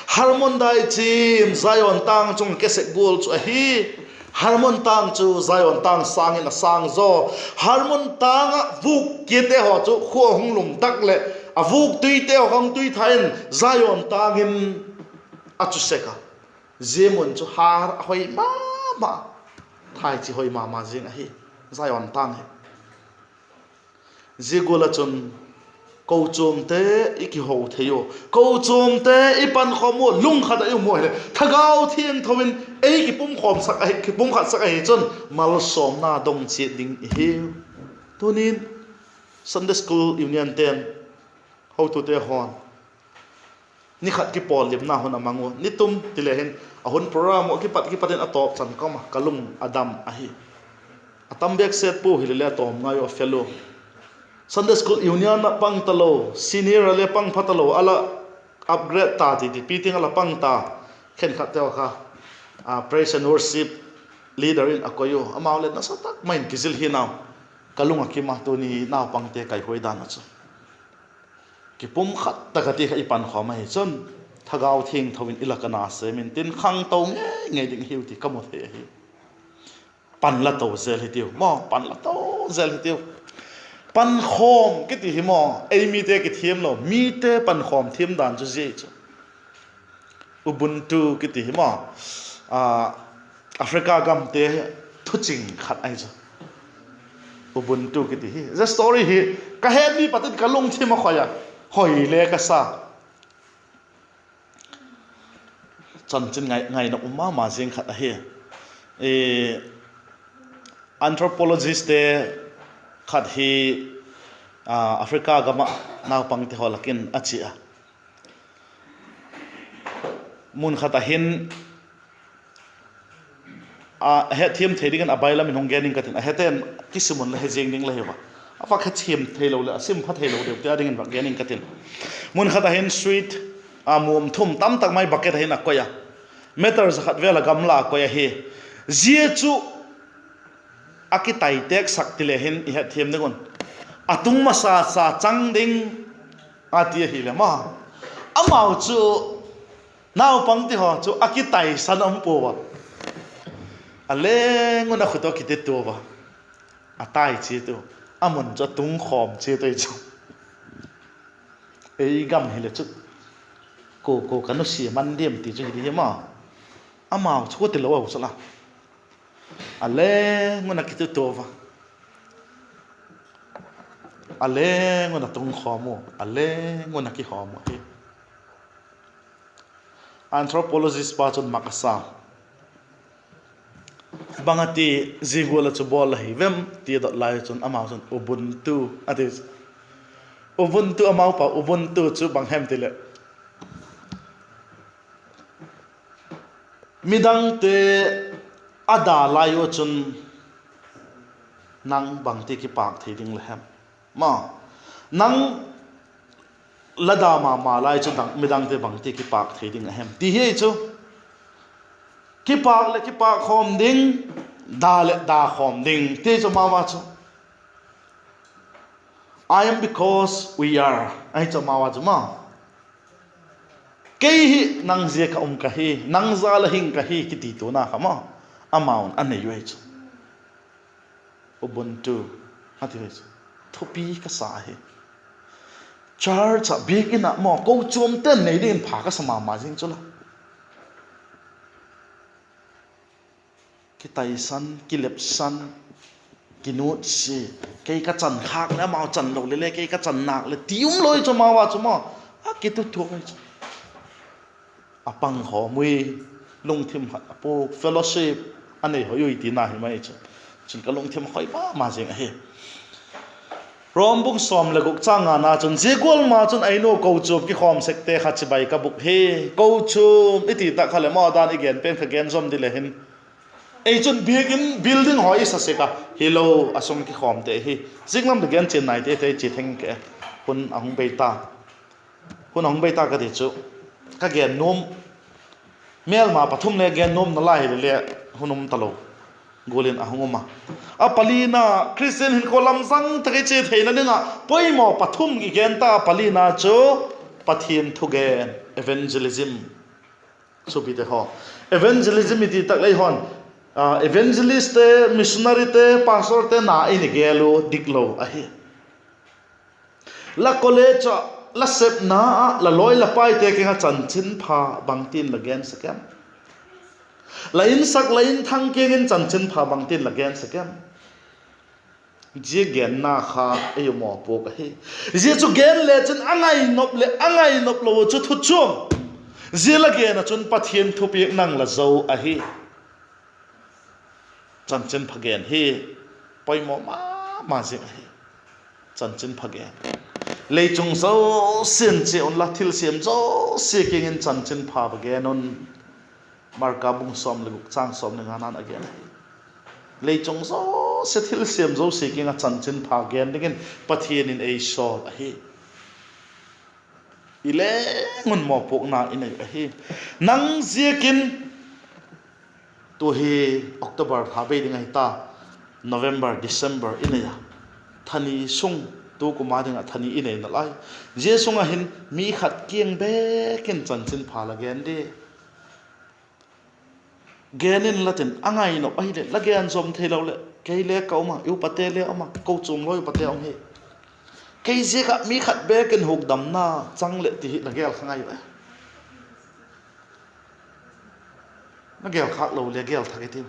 Hermon daichim, Zion tâng chung ke sek gual chu ahi. Hermon tâng chu Zion tâng sâng in a sâng zaw. Hermon tâng ah vûk kiate haw chu khua hung lum tak leh, a vûk tuite haw hung tui tha in Zion tâng in a chu sek a. Zia mun chu hâr a hoi ma ma, thaichi hoi ma ma zing ahi, Zion tâng hi. Zia gual ah chun kochuamte i kiho thei ua, kochuamte i pankhawm ua, lungkhat ah i um ua hileh, Thagau Thiangtho in ei kipumkhawmsak ahi, kipumkhatsak ahi chun malsawmna dong chiat ding i hiu. Tunin Sunday School Union ten, hotute haw'n ni khat kipawllimna hun a mang ua, ni tum ti le hin, a hun program uh a kipat kipat in a tawp chan ka um a, ka lung a dam ahi. A tam bêk set pua hile le a tawm ngai uh a fel ua. Sunday School Union ah pang talo, senior ah le pang pha talo, a la upgrade ta ti ti pi tiang a la pang ta. Khenkhatte haw kha Praise and Worship leader in a koi ua, amau le nasa tak mai in kizil hi nau. Ka lung a kim a, tuni naupangte kaihuai dan ah chu kipumkhat tak a ti kha i pankhawm ahi chun, Thagau Thiangtho in i lak a na sêm intin khangto ngei ngei ding hiu ti ka mu thei ahi. pan la to zel hitiu maw, pan la to zel hitiu. Pankhawm kiti hi maw, ei mite kithiam lo, mite pankhawm thiam dan chu zia chu. Ubuntu kiti hi maw, Africa gamte thuching khat ahi chu. Ubuntu kiti hi, zia story hi ka het ni pat in ka lungthim a khoi a, hoi le ka sa. Chanchin ngai, ngaina um ma ma zing khat ahi. Anthropologistte khat hi Africa gam ah naupangte haw lak in a chia a. Mun khat ah hin, a hetthiam thei dingin a bailam in hung gen ing ka tin, a hete'n kisim un la he ziang ding la hi a. A vak hetthiam theilo leh a sim pha theilo deu te a dingin vak gen ing ka tin. Mun khat ah hin sweet a muam thum tamtak mai bucket ah hin a koi a, meter za khat vel a gamla a koi ahi. Zia chu a kitai têksak ti le hin i hetthiam ding un, a tung masa sa chang ding a ti ahile maw, amau chu naupangte haw chu a kitaisan um pua a, a leng un a khut a kiti tua a, a tai chiat u, a mun chu a tung khawm chiat ui chu. Ei gam hile chu, ko ko ka nusia man diam ti chu hi di hi maw, amau chu ka ti lo a chu la, a leng un a kiti tua a, a leng un a tung khawm u, a leng un a kihawm u hi. Anthropologist pa chun mak a sa, bang a ti, zia gual a chu bawl la hi vem ti a dot lai chun amau chun Ubuntu a ti. Ubuntu, amau pa Ubuntu chu bang hem ti leh, midangte a da lai u chun nang bangti kipâk thei ding la hem? Ma, nang la da ma ma lai chu midangte bangti kipâk thei ding a hem ti hi chu. Kipâk leh kipâk khawm ding, da leh da khawm ding ti chu amau a chu. I am because we are ahi chu amau a chu ma. Kei hi nang ziak a um ka hi, nang jal a hing ka hi kiti tuana kha ma, amau'n a nei u ahi chu. Ubuntu a ti hi chu thupi ka sa ahi. Church ah, biak in ah maw, kochuamte'n nei dingin pha ka sa ma ma zing chu la. Kitaisan, kilepsan, kinutsia, kei ka chan khâk leh amau chan lo le le kei ka chan nâk leh ti um lo hi chu amau a chu maw, a kituthuak ahi chu. A pangkhawm ui, lungthim khat a pua, fellowship a nei hoi ui tina hi mai chu. Chun ka lungthim a khoi ma ma zing ahi. Rom bung sawm leh guk châng ngana chun, zia gual ma chun ei nu kochuam kikhawm sekte kha chibai ka bûk hi. Kochuam i ti tak kha leh maw, dan i gen pen kha gen zawm di le hin, ei chun biak in building haw i sa sek a, hilo, a sung kikhawmte hi. Zinglam leh gen chian nai te te chi theng ke. Hun a hung bei ta, hun a hung bei ta ka ti chu, ka gen nuam, mêlma pathum le gen nuam nalai hile le, hun um talo gual in a hung um a. A palina, Christian hinkhua lamzang tak i chia theina ding ah poimaw pathum i gen ta, a palina chu Pathian thugen, evangelism chu bite haw. Evangelism i ti tak lei hon, evangelistte, missionaryte, pastorte na in i gel u diklo ahi. La college ah, la sepna ah, la lawi la paite kiang ah chanchinpha bangtin la gen sek em? La insak la inthang kiang in chanchinpha bangtin la gen sek em? Zia genna kha ei u mawpuak ahi. Zia chu gen le chun a ngainop leh a ngainop lo chu thu chuam. Zia la gen ah chun Pathian thupiak nang la zo ahi. Chanchinpha gen hi poimaw ma ma zing ahi. Chanchinpha gen. Leichung zosia'n chia unla, thilsiam zosia kiang in chanchinpha va gen un. Marka bung sawm leh guk châng sawm leh ngana'n a gen ahi. Leichung zosia, thilsiam zosia kiang ah chanchinpha gen dingin Pathian in ei sawl ahi. I leng un mawpuakna i nei ahi. Nang ziakin, tu hi October tha bei ding ahi ta, November, December i nei a, thani sung, tu kum a ding ah thani i nei nalai, zia sung ah hin mi khat kiang bek in chanchinpha la gen di. Gen inla tin, a ngai nop ahileh, la gen zom theilo leh, kei le ka um a, i upate le um a, kochuam lawi upate um hi. Kei ziak ah mi khat bêk in hukdamna chang leh ti hi la gel kha ngai u e. La gel khâk lo le gel thak i tiu.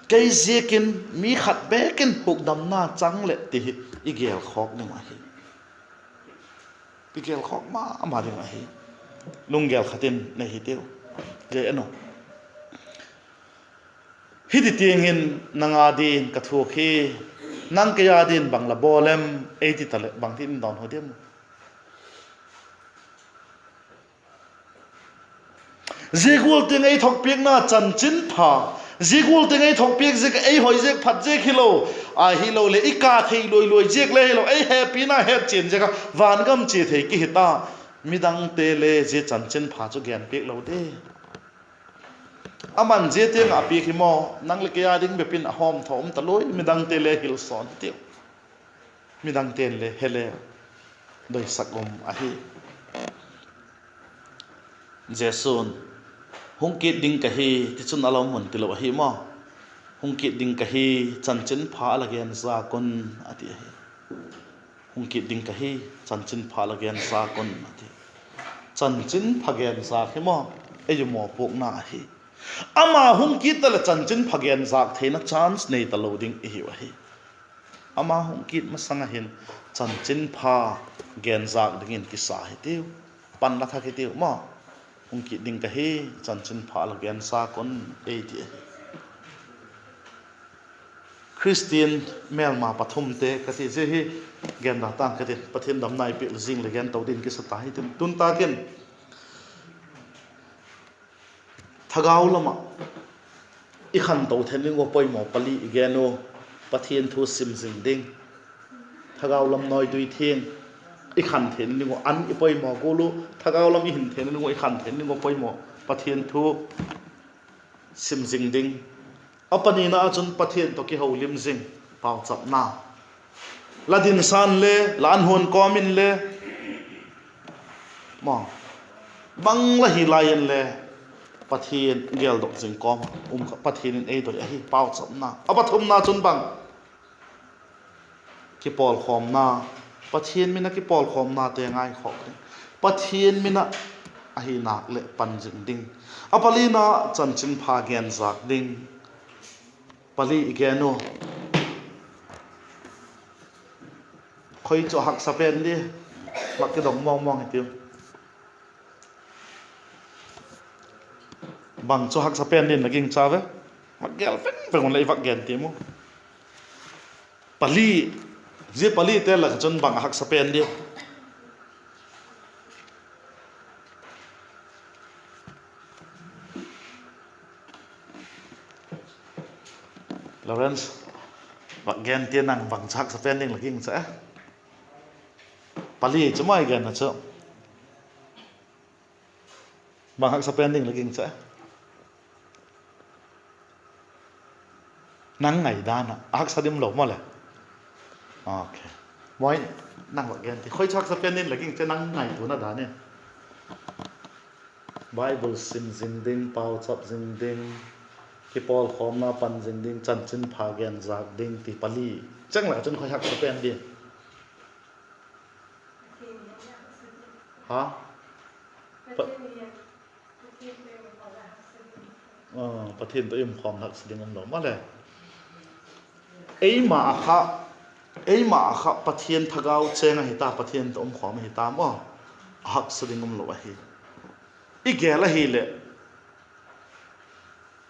Kei ziakin mi khat bêk in hukdamna chang leh ti hi i gel khawk ding ahi. I gel khawk ma ma ding ahi. Lunggel khat in nei hi tiu. Zia en u. Hiti tiang in nang â din ka thuak hi, nang kei â din bang la bawl em, ei ti taleh bangtin in dawn hu diam? Zia gual tiang ei thokpiakna chanchinpha, zia gual tiang ei thokpiak ziak, ei hoi ziak, phat ziak hilo, ahiloleh i ka thei luai luai ziak le hilo, ei hepina hetchian ziak ah vangam chia thei ki hi ta. Midangte le zia chanchinpha chu genpiak lo di. Aman zia tiang ah a piak hi maw, nang leh kei â ding bep in a hawmthaw um ta luai, midangte le hilsawn hi tiu. Midangte'n le he le doisak um ahi. Jesu'n, hung kit ding ka hi, tichun a la um un tilo ahi maw. Hung kit ding ka hi, chanchinpha la gen zâk un, a ti ahi. Hung kit ding ka hi, chanchinpha la gen zâk un, a ti. Chanchinpha gen zâk hi maw, ei u mawpuakna ahi. Ama hung kit ta leh chanchinpha gen zâk theina chance nei talo ding i hiu ahi. Ama hung kit masang ah hin chanchinpha gen zâk dingin kisa hi tiu. Pan la thak hi tiu maw. Hung kit ding ka hi, chanchinpha la gen zâk un, ei ti ahi. Khristian mêlma pathumte ka ti zia hi, gen da tang ka tin, Pathian damna i piak leh zing leh gen to dingin kisa ta hi tin, tun tâk in thagau lam ah i khanto theina ding ua poimaw pali i gen u. Pathian thu sim zing ding. Thagau lam nawitui thiang i khan theina ding ua, an i poimaw gual u, thagau lam i hin theina ding ua, i khan theina ding ua poimaw Pathian thu sim zing ding. A panina ah chun Pathian tawh kiholim zing, pauchapna. La dinsan le, la an huan kawm inle, maw, bang la hi lai inle, Pathian geldok zing kawm ah um kha, Pathian in ei doi ahi, pauchapna. A pathumna chun bang? Kipawlkhawmna. Pathian min a kipawlkhawmnate ngaikhawk ding, Pathian min ah ahi nak leh pan zing ding. A palina, chanchinpha gen zâk ding. Pali i gen u. Khoi chu a haksa pen di? Vak kidong mawngmawng hi tiu. Bang chu haksa pen din la gingcha ve? Vak gel veng veng un leh i vak gen tiam u. Pali, zia palite lak ah chun bang a haksa pen di? Lawrence, vak gen tia, nang bang chu haksa pen ding la gingcha e? Pali chu mai gen a chu. Bang haksa pen ding la gingcha e? Nang ngaidan ah a haksa dim lo maw le? Mai, nang vak gen ti, khoi chu haksa pen ding la gingcha e, nang ngaituana dan in. Bible sim zing ding, pauchap zing ding, kipawlkhawmna pan zing ding, chanchinpha gen zâk ding ti pali. Chang lak ah chun khoi haksa pen di? Ha? Pa-, Pathian tawh i umkhawm haksa ding um lo maw le? Eima ah kha, eima ah kha Pathian thagau chêng ahi ta, Pathian tawh umkhawm ahi ta maw. A haksa ding um lo ahi. I gel ahileh,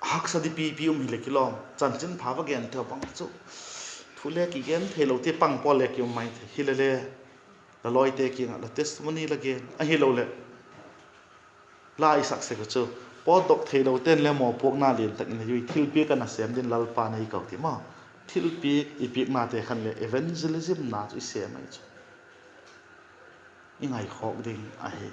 haksa di pipi um hileh kilawm, chanchinpha va gen teu bang chu, thu le kigen theilo ti pang pawl le ki um mai thei. Hilele, la lawite kiang ah la testimony la gen ahiloleh, la i sak sek u chu, pawtdok theilote'n le mawpuakna lian tak in a zui, thilpiak a nasêm din Lalpa'n ei ko ti maw. Thilpiak i piaknate khan le evangelismna chu i sêm ahi chu. I ngaikhawk ding ahi.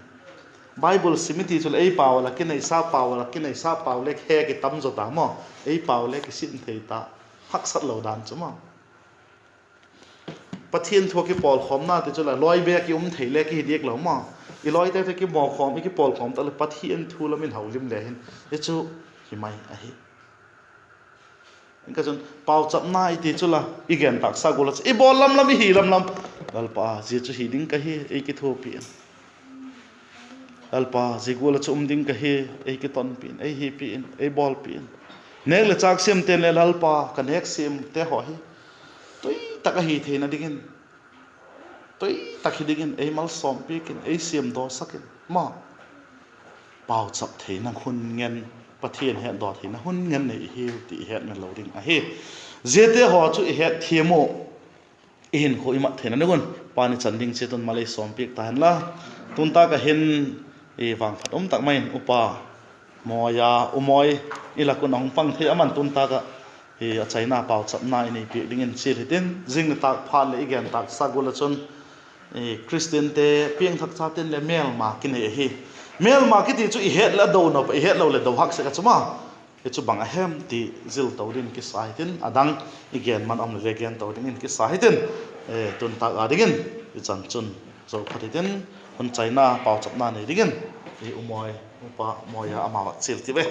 Bible sim i ti chuleh ei pau a la kineisa, pau a la kineisa, pau le he kitam zaw ta maw. Ei pau le kisin thei ta. Haksat lo dan chu maw. Pathian thu a kipawlkhawmna ti chu la lawi bek i um thei le kihi diak lo maw. I lawite tawh kimawkhawm, i kipawlkhawm tak leh Pathian thu lam in holim le hin, i chu hi mai ahi. Ka chun pauchapna i ti chu la, i gen tâksa gual ah chu i bawl lam lam, i hi lam lam, Lalpa, zia chu hi ding ka hi, ei kithuapi in. Lalpa, zia gual ah chu um ding ka hi, ei kitonpi in, ei hipi in, ei bawlpi in. Nêk leh châk siamte'n le, Lalpa, ka nêk siamte haw hi tui tak a hi theina dingin, tui tak hi dingin ei malsawmpiak in, ei siamdawsak in, ma pauchap theina hun ngen, Pathian hetdaw theina hun ngen nei i hiu ti i hetmil lo ding ahi. Ziate haw chu i hetthiam u, i hinkhua i mat theina ding un, Pa'n i chan ding chiat un mal ei sawmpiak ta hen la. Tun tâk ah hin, i vangphat um tak mai in upa Mawia, U Mawi, i lak un a hung pang thei, aman tun tâk ah a chaina pauchapna i nei piak dingin chial hitin, zing nitâk phat leh i gen tâksa gual ah chun, Khristiante, piangthak chate'n le mêlma kinei ahi. Mêlma kiti chu i het leh a do nop a, i het lo leh do hak sek a chu ma. Hi chu bang a hem ti zil to dingin kisa hitin, a dang i gen man um leh le gen to dingin kisa hitin, tun tâk a dingin i chan chun zo phat hitin, hun chaina pauchapna nei dingin i U Mawi, upa Mawia, amau ah chial ti ve.